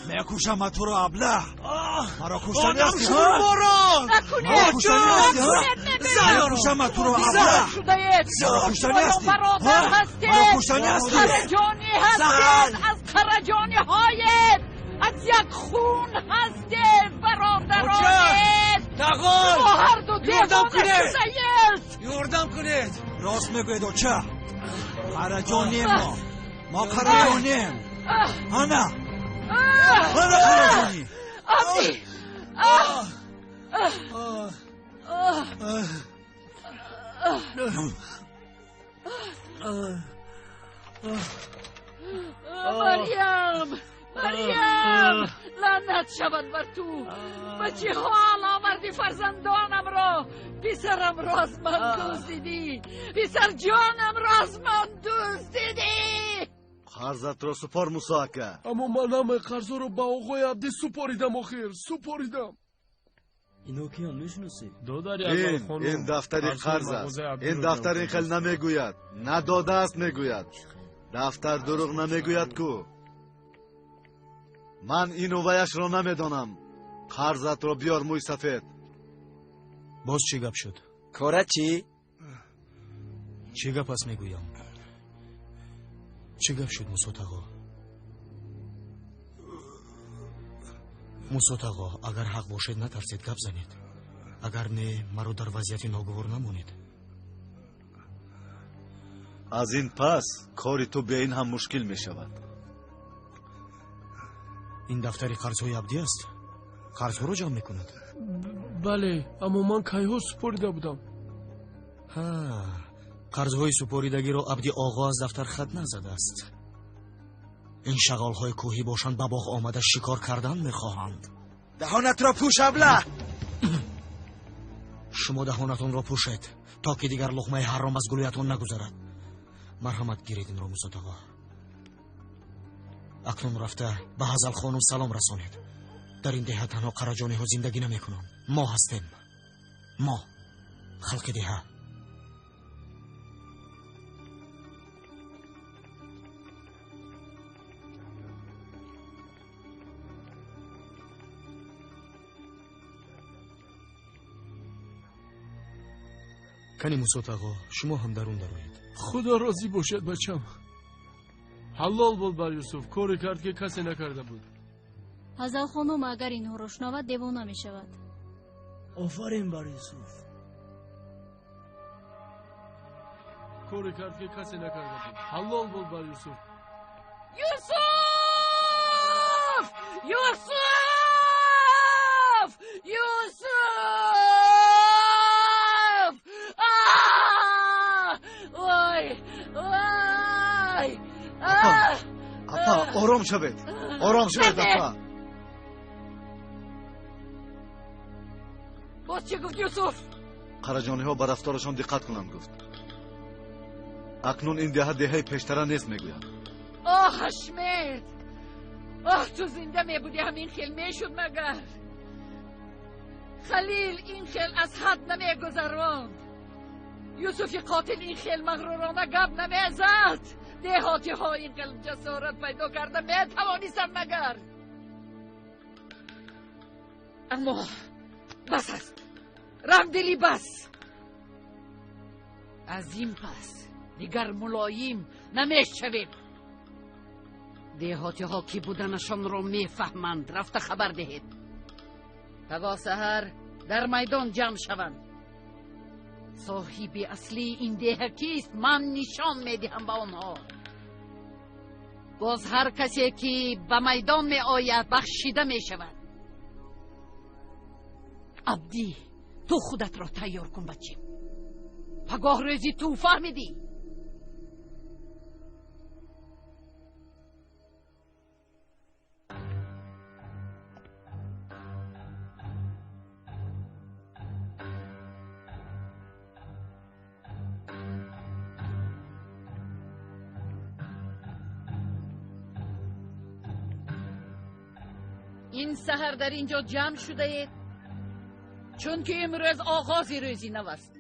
Мекушам туро, аблаҳ! Маро куштани ҳасти? Маро куштани ҳасти? Мекушам туро, аблаҳ! Маро куштани ҳасти? Маро куштани ҳасти? Қараҷонӣ ҳастед, аз қараҷониҳоед, аз як хун ҳастед, бародаронед. Тағон! Шумо ҳарду девона шудаед. Ёрдам кунед! Рост мегӯед, оча. Қараҷонем мо. Мо қараҷонем. Ана! Ана қараҷонӣ! Абди! Марьям! Марьям! Лаънат шавад бар ту! Ба чӣ ҳол овардӣ фарзандонамро? Писарамро аз ман дуздидӣ! Писарҷонамро аз ман дуздидӣ! Қарзатро супор, Мусо ака. Аммо ман ҳамаи қарзҳоро ба оғои Абдӣ супоридам, охир супоридам. Ино киён мешиносӣ? Додари Ин дафтари қарз аст. Ин дафтар ин хел намегӯяд, надодааст мегӯяд. Дафтар дурӯғ намегӯяд ку. Ман ину ваяшро намедонам. Қарзатро биёр, мӯй сафед. Боз чӣ гап шуд? Кора чӣ? Чӣ гап аст мегӯям? Чӣ гап шуд, Мусо тағо? Мусо тағо, агар ҳақ бошед, натарсед, гап занед. Агар не, маро дар вазъияти ногувор намонед. Аз ин пас кори ту бе ин ҳам мушкил мешавад. Ин дафтари қарзҳои Абдӣ аст? Қарзҳоро ҷамъ мекунад? Бале, аммо ман кайҳо супорида будам. Ҳа, қарзҳои супоридагиро Абди оғо аз дафтар хат назадааст. Ин шағолҳои кӯҳӣ бошанд, ба боғ омада шикор кардан мехоҳанд. Даҳонатро пӯш, аблаҳ! Шумо даҳонатонро пӯшед, то ки дигар луқмаи ҳаром аз гулӯятон нагузарад. Марҳамат, гиред инро, Мусо тағо. Акнун рафта ба Ҳазалхонум салом расонед. Дар ин деҳа танҳо қараҷониҳо зиндагӣ намекунанд. Мо ҳастем. Мо халқи деҳа. Кани Мусо тағо, шумо ҳам дарун дароед. Худо розӣ бошад, бачам. Ҳалол буд бар Юсуф, коре кард, ки касе накарда буд. Ҳазалхонум агар инҳоро шунавад, девона мешавад. Офарин бар Юсуф. Коре кард, ки касе накарда буд. Ҳалол буд бар Юсуф. Юсуф! Юсуф! Юсуф! Ой! Ой! Апа, апа, ором шавед. Ором шавед, апа. Боз чӣ гуфт Юсуф? Қараҷониҳо ба рафторашон диққат кунанд, гуфт. Акнун ин деҳа деҳаи пештара нест, мегӯянд. Оҳ, Ҳашмет, оҳ, ту зинда мебудӣ, ҳамин хел мешуд магар? Халил ин хел аз ҳад намегузаронд. Юсуфи қотил ин хел мағрурона гап намезад. Деҳотиҳо ин хел ҷасорат пайдо карда метавонистанд магар? Аммо бас аст, раҳмдилӣ бас. Аз ин пас дигар мулоим намешавем. Деҳотиҳо кӣ буданашонро мефаҳманд. Рафта хабар диҳед. Пагоҳ саҳар дар майдон ҷамъ шаванд. Соҳиби аслии ин деҳа кист, ман нишон медиҳам ба онҳо. Боз ҳар касе ки ба майдон меояд, бахшида мешавад. Абдӣ, ту худатро тайёр кун, бачем. Пагоҳ рӯзи ту, фаҳмидӣ? Ин саҳар дар ин ҷо ҷамъ шудаед, чунки имрӯз оғози рӯзи нав аст.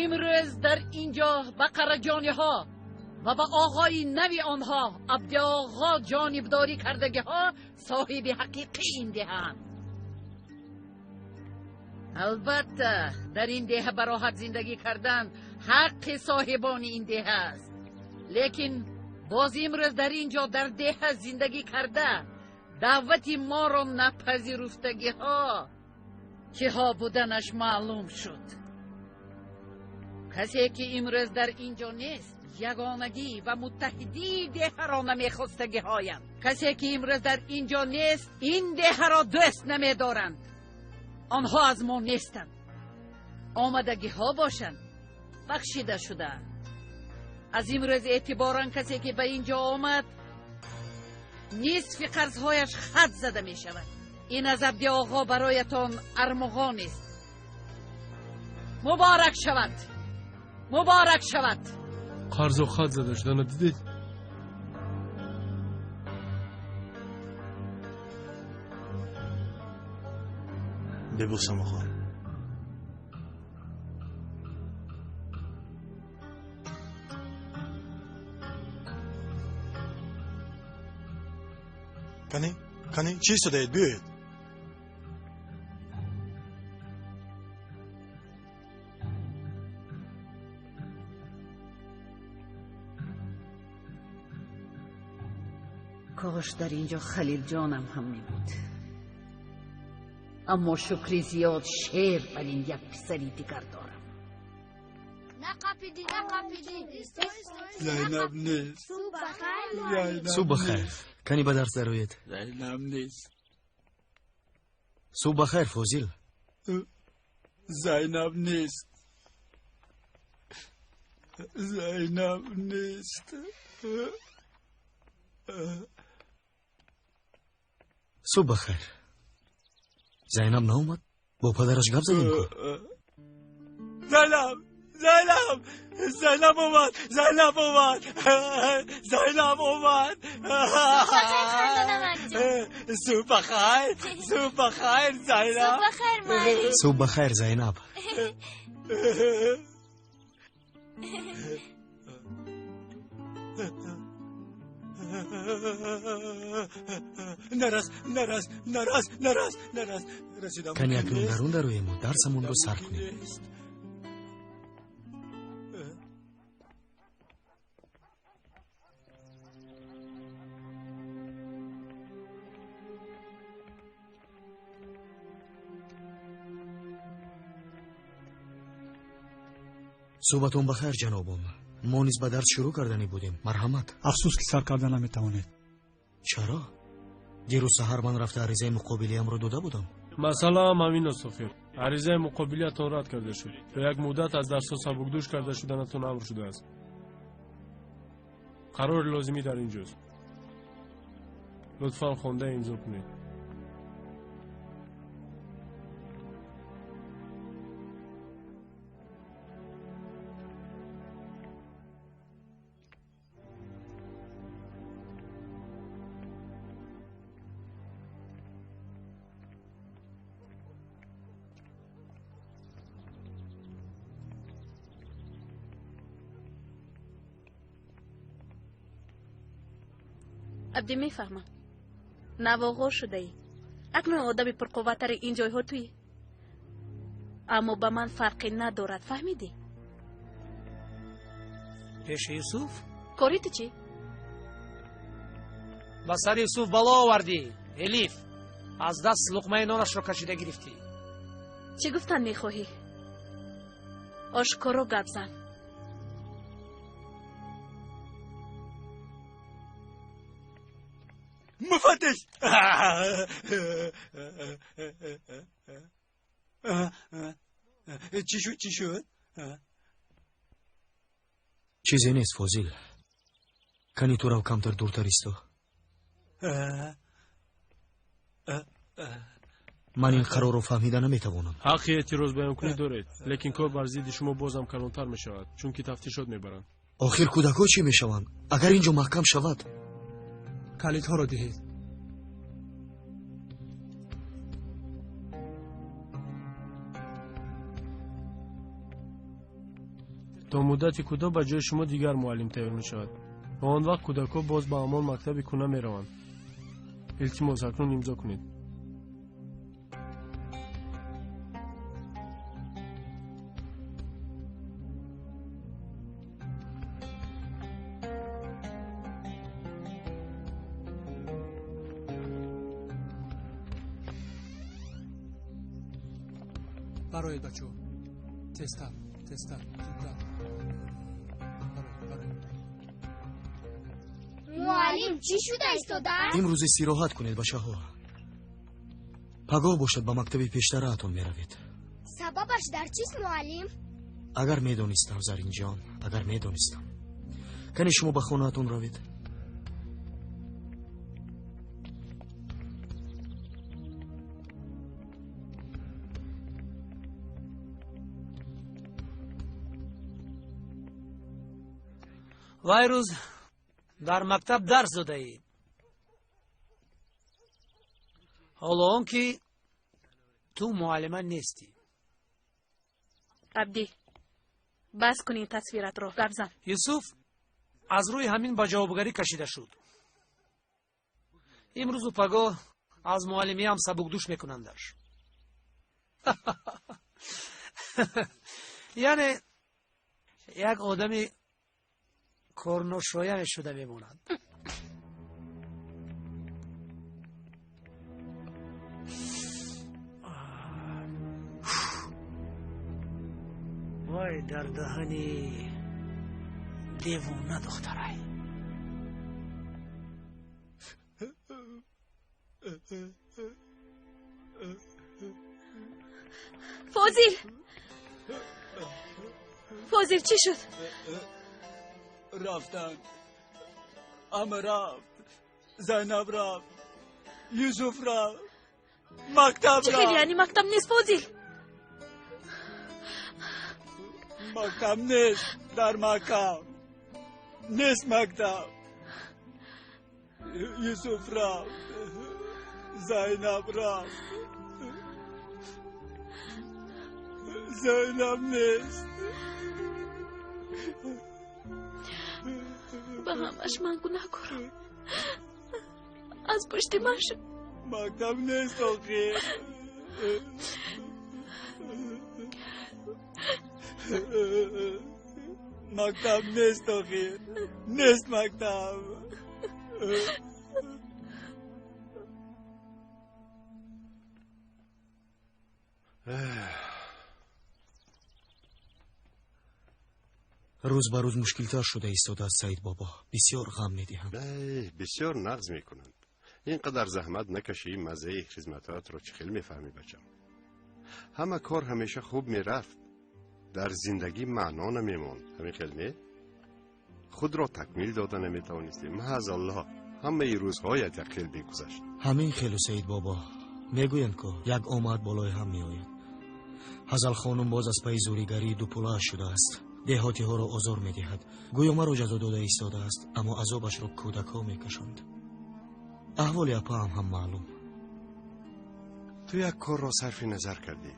Имрӯз дар ин ҷо ба қараҷониҳо ва ба оғои нави онҳо Абдиоғо ҷонибдорӣ кардагиҳо соҳиби ҳақиқӣ ин деҳаанд. Албатта, дар ин деҳа бароҳат зиндагӣ кардан ҳаққи соҳибони ин деҳа аст, лекин боз имрӯз дар ин ҷо дар деҳа зиндагӣ карда даъвати моро напазируфтагиҳо киҳо буданаш маълум шуд. Касе ки имрӯз дар ин ҷо нест, ягонагӣ ва муттаҳидии деҳаро намехостагиҳоянд. Касе ки имрӯз дар ин ҷо нест, ин деҳаро дӯст намедоранд. Онҳо аз мо нестанд. Омадагиҳо бошанд, бахшида шудаанд. Аз имрӯз эътиборан касе ки ба ин ҷо омад, нисфи қарзҳояш хат зада мешавад. Ин аз Абдиоғо бароятон армуғон аст. Муборак шавад, муборак шавад. Қарзо хат зада шудана дидед? Бебӯсам, оғо. Кани, кани, чӣ истодаед? Биёед. Кош дар ин ҷо Халилҷонам ҳам мебуд. Аммо шукри зиёд, шер бар ин як писари дигар дорам. Нақапидӣ, нақапидӣ. Зайнаб нест. Субҳ бахайр. Кани ба дарс дароед. Зайнаб нест. Субҳ бахайр, Фозил. Зайнаб нест. Зайнаб нест. Субҳ бахайр. Зайнаб наомад? Бо падараш гап задем ку? Зайнаб! Зайнаб! Зайнаб омад! Зайнаб омад! Зайнаб омад! Субҳ бахайр! Субҳ бахайр, Зайнаб! Субҳ бахайр, муаллим. Субҳ бахайр, Зайнаб. Нарас, нарас, нарас, нарас, нарас. Расидам. Кани акнун дарун дароему, дарсамонро сар кунем. Суҳбатон бахайр, ҷанобон. Мо низ ба дарс шурӯъ карданӣ будем. Марҳамат. Афсӯс, ки сар карда наметавонед. Чаро? Дирӯз саҳар ман рафта аризаи муқобилиямро дода будам. Масъалаам ҳамин аст, охир. Аризаи муқобилиятон рад карда шуд. То як муддат аз дарсҳо сабукдӯш карда шуданатон амр шудааст. Қарори лозимӣ дар ин ҷост. Лутфан хонда имзо кунед. Абдӣ, мефаҳмам, навоғо шудаӣ, акнун одами пурқувваттари ин ҷойҳо туӣ, аммо ба ман фарқе надорад, фаҳмидӣ? Пеши Юсуф? Кори ту чӣ? Ба сари Юсуф бало овардӣ, Элиф. Аз даст луқмаи нонашро кашида гирифтӣ. Чӣ гуфтан мехоҳӣ? Ошкоро гап зан. Муфаттиш! Чӣ шуд, чӣ шуд? Чизе нест, Фозил. Кани ту рав, камтар дуртар исто. Ман ин қарорро фаҳмида наметавонам. Ҳаққи эътироз баёнкунӣ доред, лекин кор бар зидди шумо бозам калонтар мешавад, чунки тафтишот мебаранд. Охир кӯдакҳо чӣ мешаванд, агар ин ҷо маҳкам шавад? Калидҳоро диҳед. То муддати кӯтоҳ ба ҷои шумо дигар муаллим тайёр мешавад ва он вақт кӯдакҳо боз ба ҳамон мактаби кӯна мераванд. Илтимос, акнун имзо кунед. Бароед, бачаҳо, тезтар, тезтар, зудтар. Муаллим, чӣ шуда истодааст? Имрӯз истироҳат кунед, бачаҳо. Пагоҳ бошад, ба мактаби пештараатон меравед. Сабабаш дар чист, муаллим? Агар медонистам, Заринҷон, агар медонистам. Кани шумо ба хонаатон равед. Вай рӯз дар мактаб дарс додаӣ, ҳоло он ки ту муаллима нестӣ. Абдӣ, бас кун ин тасвиратро, гап зан. Юсуф аз рӯи ҳамин ба ҷавобгарӣ кашида шуд. Имрӯзу пагоҳ аз муаллимиам сабукдӯш мекунандаш. Яъне як одами корношояне шуда мемонад. Вай дар даҳани девона духтарай. Фозил, Фозил, чӣ шуд? Рафтанд, ҳама рафт. Зайнаб рафт, Юсуф рафт, мактаб Чӣ хел рафт. Яъне мактаб нест, Фозил? Мактаб нест, дар мактаб нест, мактаб. Юсуф рафт, Зайнаб рафт, Зайнаб нест. Ба ҳамаш ман гунаҳкорам, аз пушти ман шуд. Мактаб нест охир. Мактаб нест охир, нест мактаб. Рӯз ба рӯз мушкилтар шуда истодааст, Саид бобо. Бисёр ғам медиҳам. Бисёр нағз мекунанд. Ин қадар заҳмат накашӣ, маззаи хизматҳоятро чӣ хел мефаҳмӣ, бачам? Ҳама кор ҳамеша хуб мерафт, дар зиндагӣ маъно намемонд. Ҳамин хел не? Худро такмил дода наметавонистӣ. Маъзаллоҳ, ҳамаи рӯзҳоят як хел мегузашт. Ҳамин хелу, Саид бобо. Мегӯянд, ку як омад болои ҳам меояд. Ҳазал хонум боз аз пайи зӯригарии дупулааш шудааст. Деҳотиҳоро озор медиҳад. Гӯё маро ҷазо дода истодааст, аммо азобашро кӯдакҳо мекашанд. Аҳволи апаам ҳам маълум. Ту як корро сарфи назар кардӣ,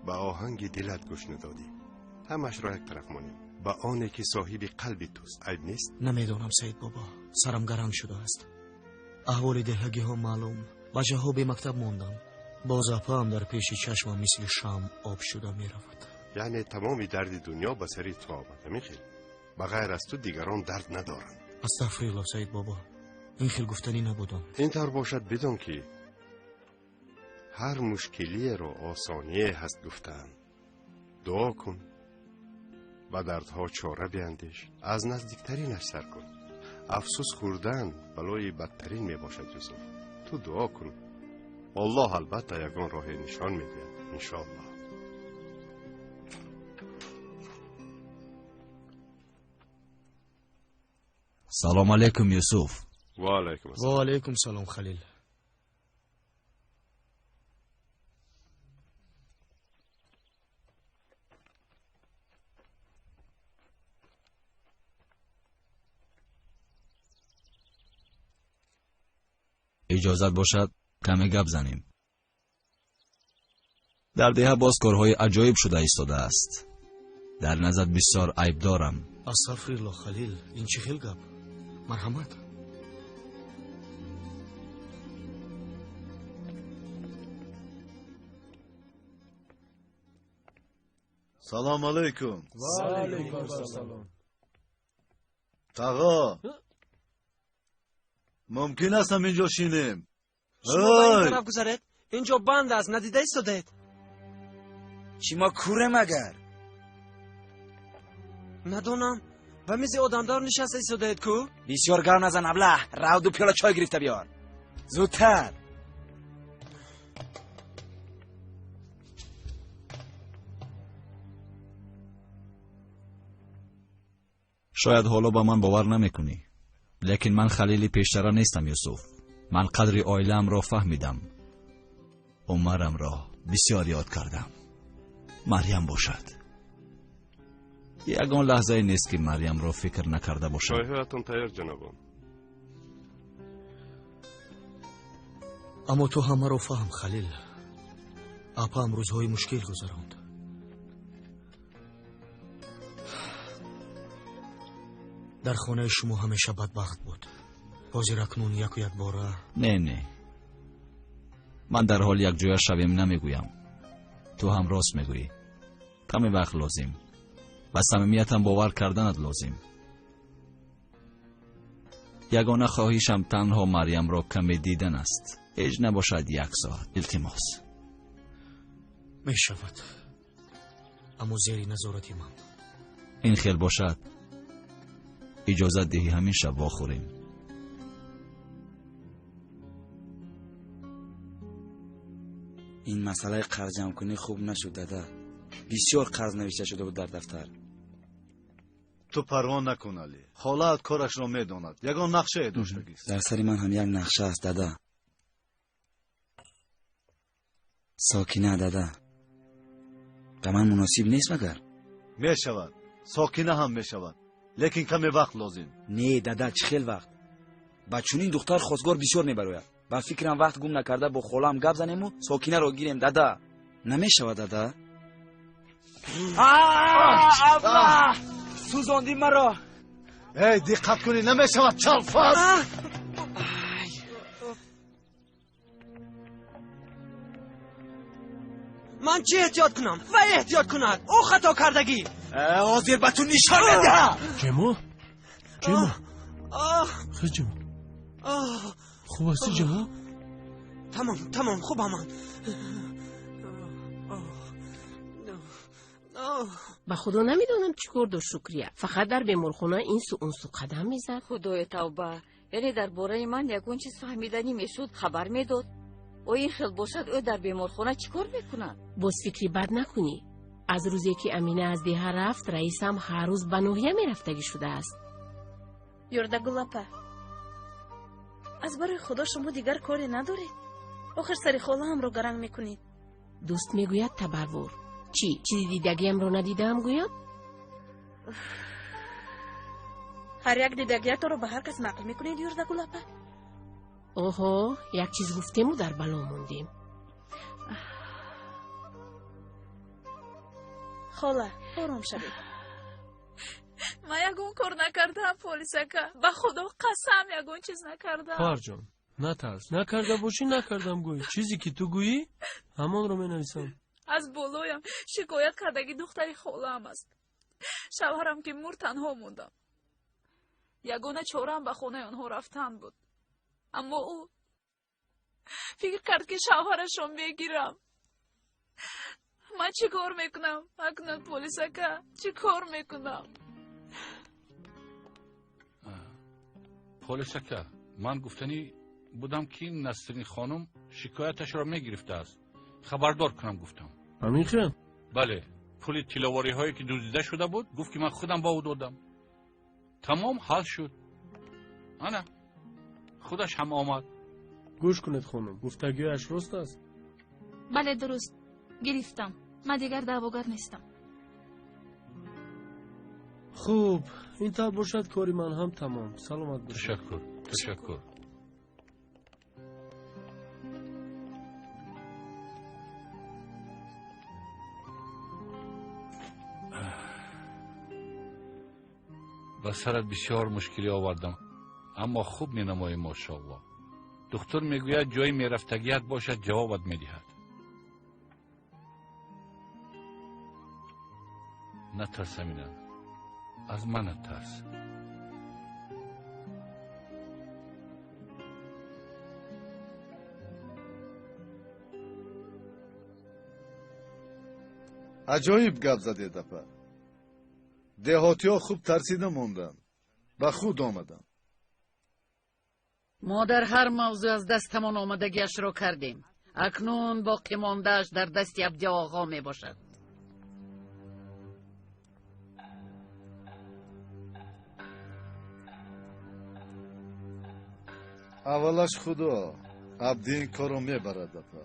ба оҳанги дилат гӯш надодӣ. Ҳамашро як тараф монем, ба оне ки соҳиби қалби туст, айб нест? Намедонам, Саид бобо. Сарам гаранг шудааст. Аҳволи деҳагиҳо маълум. Бачаҳо бемактаб монданд. Боз апаам дар пеши чашмам мисли шам об шуда меравад. Яъне тамоми дарди дунё ба сари ту омад, ҳамин хел? Ба ғайр аз ту дигарон дард надоранд. Астағфируллоҳ, Саид бобо, ин хел гуфтанӣ набудам. Ин тавр бошад, бидон ки ҳар мушкилиеро осоние ҳаст гуфтаанд. Дуо кун, ба дардҳо чора биандеш, аз наздиктаринаш сар кун. Афсӯс хӯрдан балои бадтарин мебошад, Юсуф. Ту дуо кун, Аллоҳ албатта ягон роҳе нишон медиҳад, иншоаллоҳ. Салом алейкум, Юсуф. Ва алайкум ассалом. Ва алайкум салом, Халил. Иҷозат бошад каме гап занем. Дар деҳа боз корҳои аҷоиб шуда истодааст. Дар назар бисёр айб дорам. Астағфируллоҳ, Халил, ин чӣ хел гап? Марҳамат. Салом алейкум. Ва алейкум ассалом. Тағо, мумкин аст ҳам инҷо шинем? Шумо ба ин тараф гузаред, инҷо банд аст, надида истодаед. Чӣ мо курем агар? Надонам, ба мизи одамдор нишаста истодаед ку? Бисёр гап назан, аблаҳ, рав ду пиёла чой гирифта биёр. Зудтар. Шояд ҳоло ба ман бовар намекунӣ, лекин ман Халили пештара нестам, Юсуф. Ман қадри оилаамро фаҳмидам. Умарамро бисёр ёд кардам. Марьям бошад. Ягон лаҳзае нест, ки Марьямро фикр накарда бошам. Чойҳоятон тайёр, ҷанобон. Аммо ту ҳамаро фаҳм, Халил. Апаам рӯзҳои мушкил гузаронд. Дар хонаи шумо ҳамеша бадбахт буд. Ҳозир акнун яку якбора. Не, не, ман дар ҳол якҷоя шавем намегӯям. Ту ҳам рост мегӯӣ. Каме вақт лозим. Ба самимиятам бовар карданат лозим. Ягона хоҳишам танҳо Марьямро каме дидан аст. Ҳеҷ набошад як соат. Илтимос. Мешавад, аммо зери назорати ман. Ин хел бошад, иҷозат диҳӣ ҳамин шаб вохӯрем. Ин масъалаи қарзҷамъкунӣ хуб нашуд, дада. Бисёр қарз навишта шуда буд дар дафтар. Ту парво накун, Алӣ. Холаат корашро медонад. Ягон нақшае доштагист. Дар сари ман ҳам як нақша аст, дада. Сокина, дада, ба ман муносиб нест магар? Мешавад, Сокина ҳам мешавад, лекин каме вақт лозим. Не, дада, чӣ хел вақт? Ба чунин духтар хостгор бисёр мебарояд. Ба фикрам вақт гум накарда бо холаам гап занему Сокинаро гирем, дада. Намешавад, дада? Абла, сӯзондӣ маро. Эй, диққат кунӣ, намешавад, чалфаз. Ман чӣ эҳтиёт кунам? Вай эҳтиёт кунад, ӯ хато кардагӣ. Ҳозир ба ту нишон медиҳам. Ҷемо, Ҷемо, хез, Ҷемо, хуб ҳастӣ, Ҷемо? Тамом, тамом, хубам ман. Ба худо намедонам чӣ кор дошт Шукрия. Фақат дар беморхона ин су он су қадам мезад. Худои тавба, яъне дар бораи ман ягон чиз фаҳмиданӣ мешуд, хабар медод. О, ин хел бошад, ӯ дар беморхона чӣ кор мекунад? Боз фикри бад накунӣ. Аз рӯзе ки Амина аз деҳа рафт, раисам ҳар рӯз ба ноҳия мерафтагӣ шудааст. Юрдагул апа, аз барои худо шумо дигар коре надоред? Охир сари холаамро гаранг мекунед. Дӯст мегӯяд табарвор. Чӣ, чизи дидагиамро надидаам гӯям? Ҳар як дидагиятонро ба ҳар кас нақл мекунед, Юрдагул апа? Оҳо, як чиз гуфтему дар бало мондем. Хола, ором шавед. Ман ягон кор накардам, полис ака. Ба Худо қасам, ягон чиз накардам. Хоҳарҷон, натарс. Накарда бошӣ, накардам гӯй. Чизе ки ту гӯӣ, ҳамонро менависам. Аз болоям шикоят кардаги духтари холаам аст. Шавҳарам ки мурд, танҳо мондам. Ягона чораам ба хонаи онҳо рафтан буд. Аммо ӯ фикр кард, ки шавҳарашро мегирам. Ман чӣ кор мекунам акнун, полис ака? Чӣ кор мекунам? Полис ака, ман гуфтанӣ будам, ки Насрин хонум шикояташро мегирифтааст. Хабардор кунам гуфтам. Ҳамин хел? Бале, пули тилловориҳое ки дуздида шуда буд, гуфт, ки ман худам ба ӯ додам. Тамом, ҳал шуд. Ана худаш ҳам омад. Гӯш кунед, хонум, гуфтагиаш рост аст? Бале, дуруст. Гирифтам. Ман дигар даъвогар нестам. Хуб, ин тавр бошад, кори ман ҳам тамом. Саломат бошед. Ташаккур, ташаккур. Ба сарат бисёр мушкилӣ овардам, аммо хуб менамоӣ, мошоалло. Духтур мегӯяд, ҷои мерафтагият бошад, ҷавобат медиҳад. Натарс, Амина, аз ман натарс. Аҷоиб гап задед, апа. Деҳотиҳо хуб тарсида монданд, ба худ омаданд. Мо дар ҳар мавзӯъ аз дастамон омадагиашро кардем. Акнун боқӣ мондааш дар дасти Абдиоғо мебошад. Аввалаш худо, Абди ин корро мебарад, апа.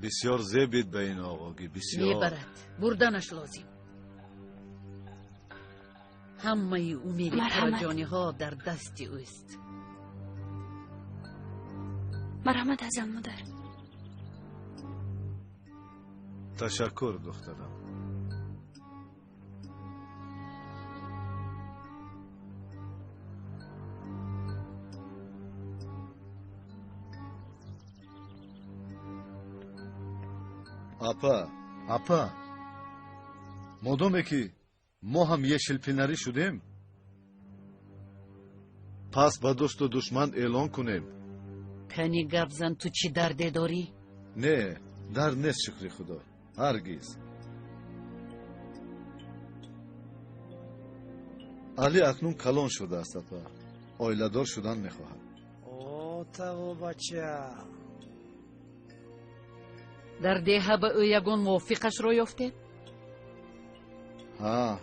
Бисёр зебид ба ин оғогӣ, бисёр. Мебарад, бурданаш лозим. Ҳамаи умеди Марҳамат. Қараҷониҳо дар дасти ӯст. Марҳамат, Ҳазал модар. Ташаккур, духтарам. Апа, апа, модоме ки мо ҳам ешилпинарӣ шудем, пас ба дӯсту душман эълон кунем. Кани гап зан, ту чӣ дарде дорӣ? Не, дард нест, шукри худо, ҳаргиз. Али акнун калон шудааст, апа, оиладор шудан мехоҳад. О, таво бача. Дар деҳа ба ӯ ягон мувофиқашро ёфтед? Ҳа,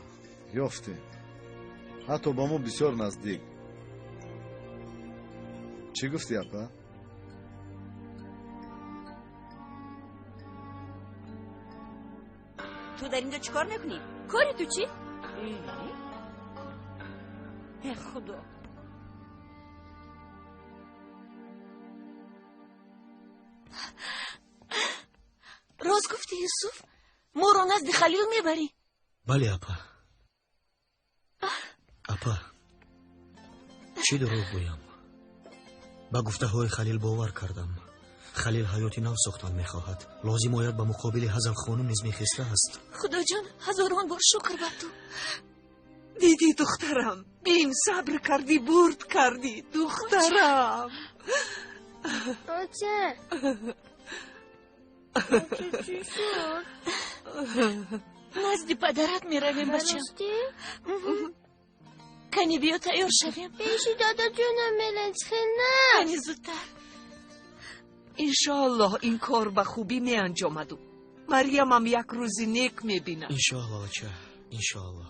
ёфтем, ҳатто ба мо бисёр наздик. Чӣ гуфтӣ, апа? Ту дар инҷо чӣ кор мекунӣ? Кори ту чӣ? Э, худо! Рост гуфтӣ, Юсуф, моро назди Халил мебарӣ? Бале, апа. Апа, чӣ дурӯғ гӯям? Ба гуфтаҳои Халил бовар кардам. Халил ҳаёти нав сохтан мехоҳад. Лозим ояд, ба муқобили Ҳазалхонум низ мехестааст. Худоҷон, ҳазорон бор шукр ба ту. Дидӣ, духтарам, бин, сабр кардӣ, бурд кардӣ, духтарам. Оча, оча, чӣ шуд? Назди падарат меравем, бачам. Ростӣ? Кани биё, тайёр шавем. Пеши дадаҷонам мерем, хел на. Кани зудтар. Иншоаллоҳ, ин кор ба хубӣ меанҷомаду Марьямам як рӯзи нек мебинад. Иншоалло, оча, иншоалло.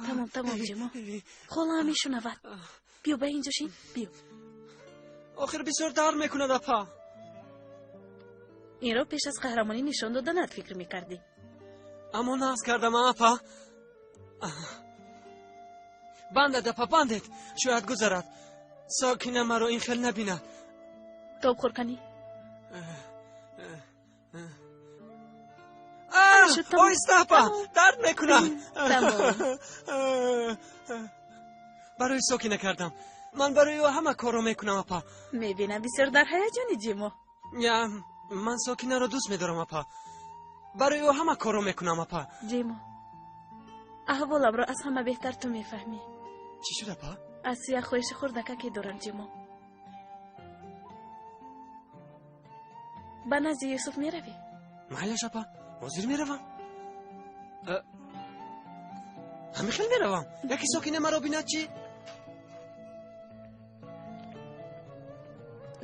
Тамом, тамом, Ҷамо, холаам мешунавад. Биё, ба инҷо шин, биё. Охир бисёр дард мекунад, апа. Инро пеш аз қаҳрамонӣ нишон доданат фикр мекардӣ. Аммо нағз кардам, апа. Бандед, апа, бандед, шояд гузарад. Сокина маро ин хел набинад. Тоб хӯр, канӣ. Оҳиста апа, дард мекунад. Барои Сокина кардам. Ман барои ӯ ҳама корро мекунам, апа. Мебинам, бисёр дар ҳаяҷони, Ҷимо. Я, ман Сокинаро дӯст медорам, апа. Барои ӯ ҳама корро мекунам, апа. Ҷимо, аҳволамро аз ҳама беҳтар ту мефаҳмӣ. Чӣ шуд, апа? Аз ту як хоҳиши хурдакаке дорам, Ҷимо. Ба назди Юсуф меравӣ? Майлаш, апа, ҳозир меравам. Ҳамин хел меравам. Яке Сокина маро бинад чӣ?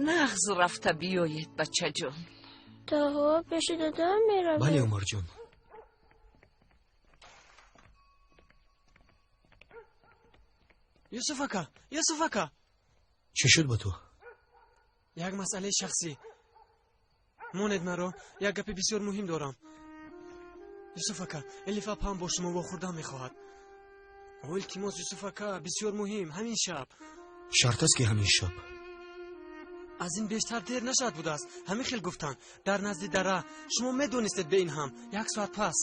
Нағз рафта биёед, бачаҷон. Таҳо, пеши дадам меравед? Бале, Умарҷон. Юсуф ака, Юсуф ака. Чӣ шуд ба ту? Як масъалаи шахсӣ. Монед маро, як гапи бисёр муҳим дорам. Юсуф ака, Элиф апа ҳам бо шумо вохӯрдан мехоҳад. О, илтимос, Юсуф ака, бисёр муҳим, ҳамин шаб. Шарт аст, ки ҳамин шаб? Аз ин бештар дер нашавад будааст. Ҳамин хел гуфтанд. Дар назди дара. Шумо медонистед бе ин ҳам. Як соат пас.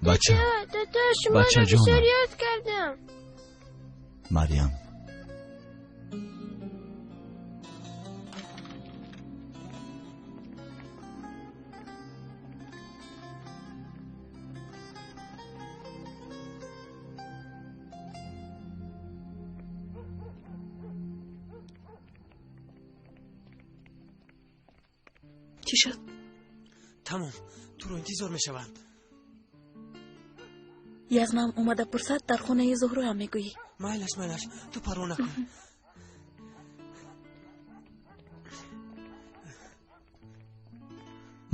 Бача, Дада, шуморо бачаҷонам. бисёр ёд кардам. Марьям. Чӣ шуд? Тамом, туро интизор мешаванд. Язнам омада пурсад, дар хонаи Зуҳроам мегӯӣ. Майлаш, майлаш, ту парво накун.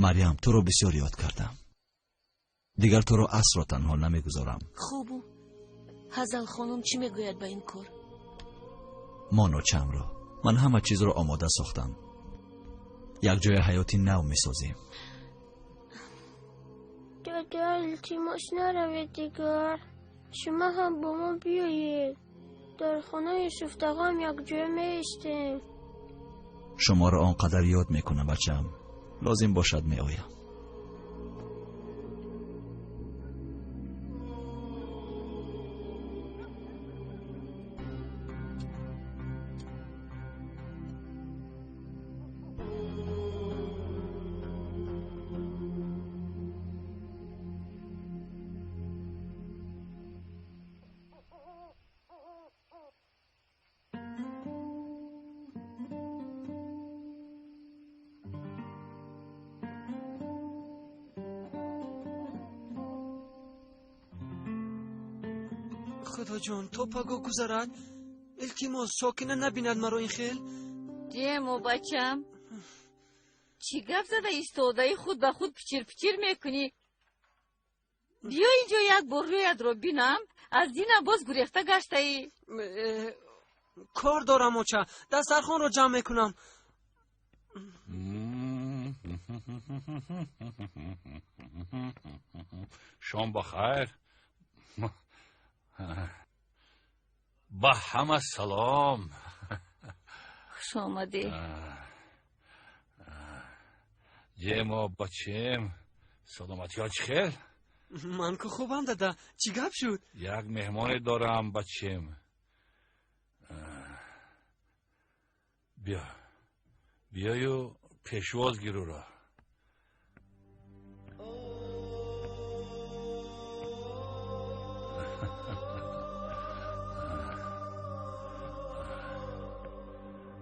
Марьям, туро бисёр ёд кардам. Дигар туро асро танҳо намегузорам. Хубу Ҳазал хонум чӣ мегӯяд ба ин кор? Моночамро ман ҳама чизро омода сохтам. Якҷоя ҳаёти нав месозем. Дада, илтимос, наравед дигар. Шумо ҳам бо мо биёед. Дар хонаи Юсуфтағоам якҷоя меистем. Шуморо он қадар ёд мекунам, бачаам. Лозим бошад, меоям. Худоҷон, то паго гузарад, илтимос, Сокина набинад маро ин хел. Ҷемо, бачам, чӣ гап зада истодаи, худ ба худ пичир пичир мекунӣ? Биё инҷо, як бор рӯятро бинам. Аз динам боз гурехта гаштаӣ. Кор дорам, оча, дастархонро ҷамъ мекунам. Шом ба хайр. Ба ҳама салом. Хуш омадӣ. Ҷемо, бачем, саломатиҳо чӣ хел? Ман ку хубам, дада. Чӣ гап шуд? Як меҳмоне дорам, бачем. Биё, биёю пешвоз гир ӯро.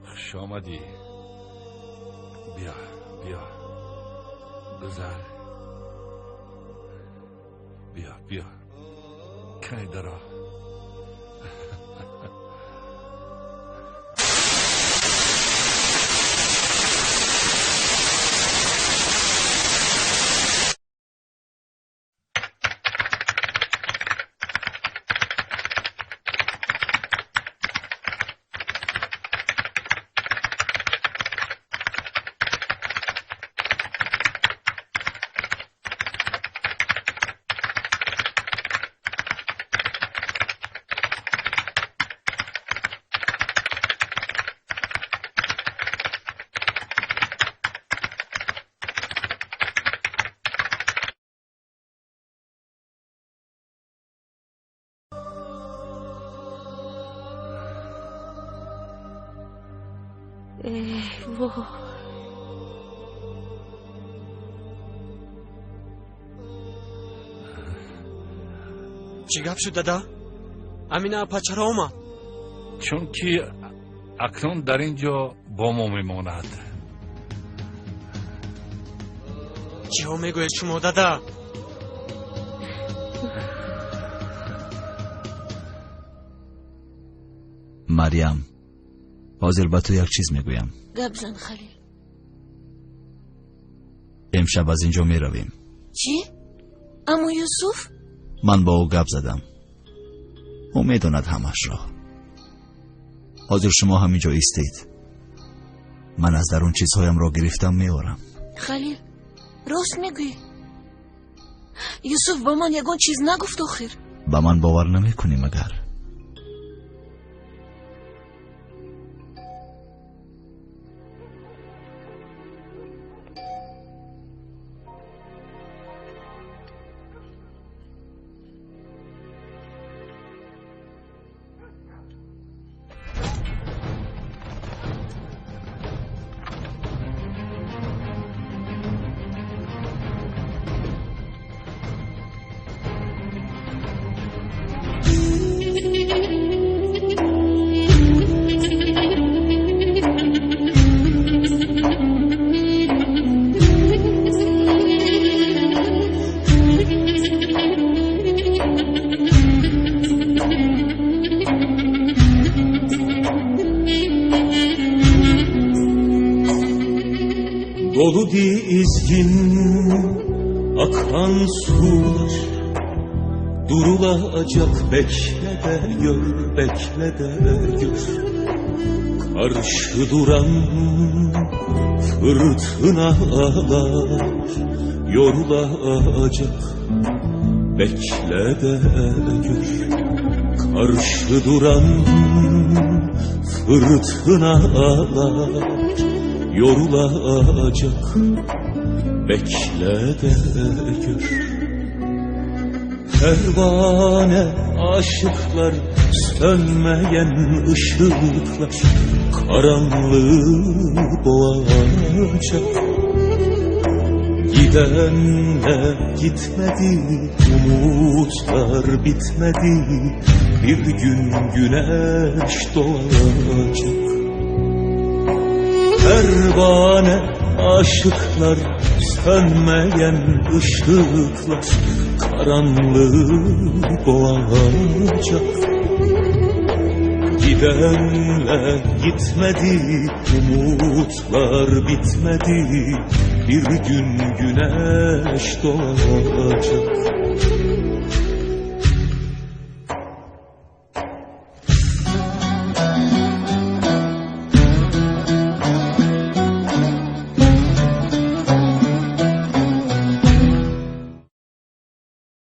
Хуш омадӣ. Биё, биё, гузар. Биё, биё, кане даро. Во. Чӣ гап шуд, дада? Амина апа чаро омад? Чунки акнун дар ин ҷо бо мо мемонад. Чиҳо мегӯед шумо, дада? Марьям, ҳозир ба ту як чиз мегӯям. Гап зан, Халил. Имшаб аз ин ҷо меравем. Чӣ? Аммо Юсуф? Ман бо ӯ гап задам. Ӯ медонад ҳамашро. Ҳозир шумо ҳамин ҷо истед. Ман аз дарун чизҳоямро гирифтам меорам. Халил, рост мегӯӣ? Юсуф ба ман ягон чиз нагуфт охир. Ба ман бовар намекунӣ магар? Dolu dizgin akan sular durulacak, bekle de gör, bekle de gör. Karşı duran fırtınalar yorulacak, bekle de gör. Karşı duran fırtınalar yorulacak, bekle de gör. Pervane aşıklar, sönmeyen ışıklar karanlığı boğacak. Gidenler gitmedi, umutlar bitmedi, bir gün güneş doğacak. Pervane aşıklar, sönmeyen ışıklar karanlığı boğacak. Gidenler gitmedi, umutlar bitmedi, bir gün güneş doğacak.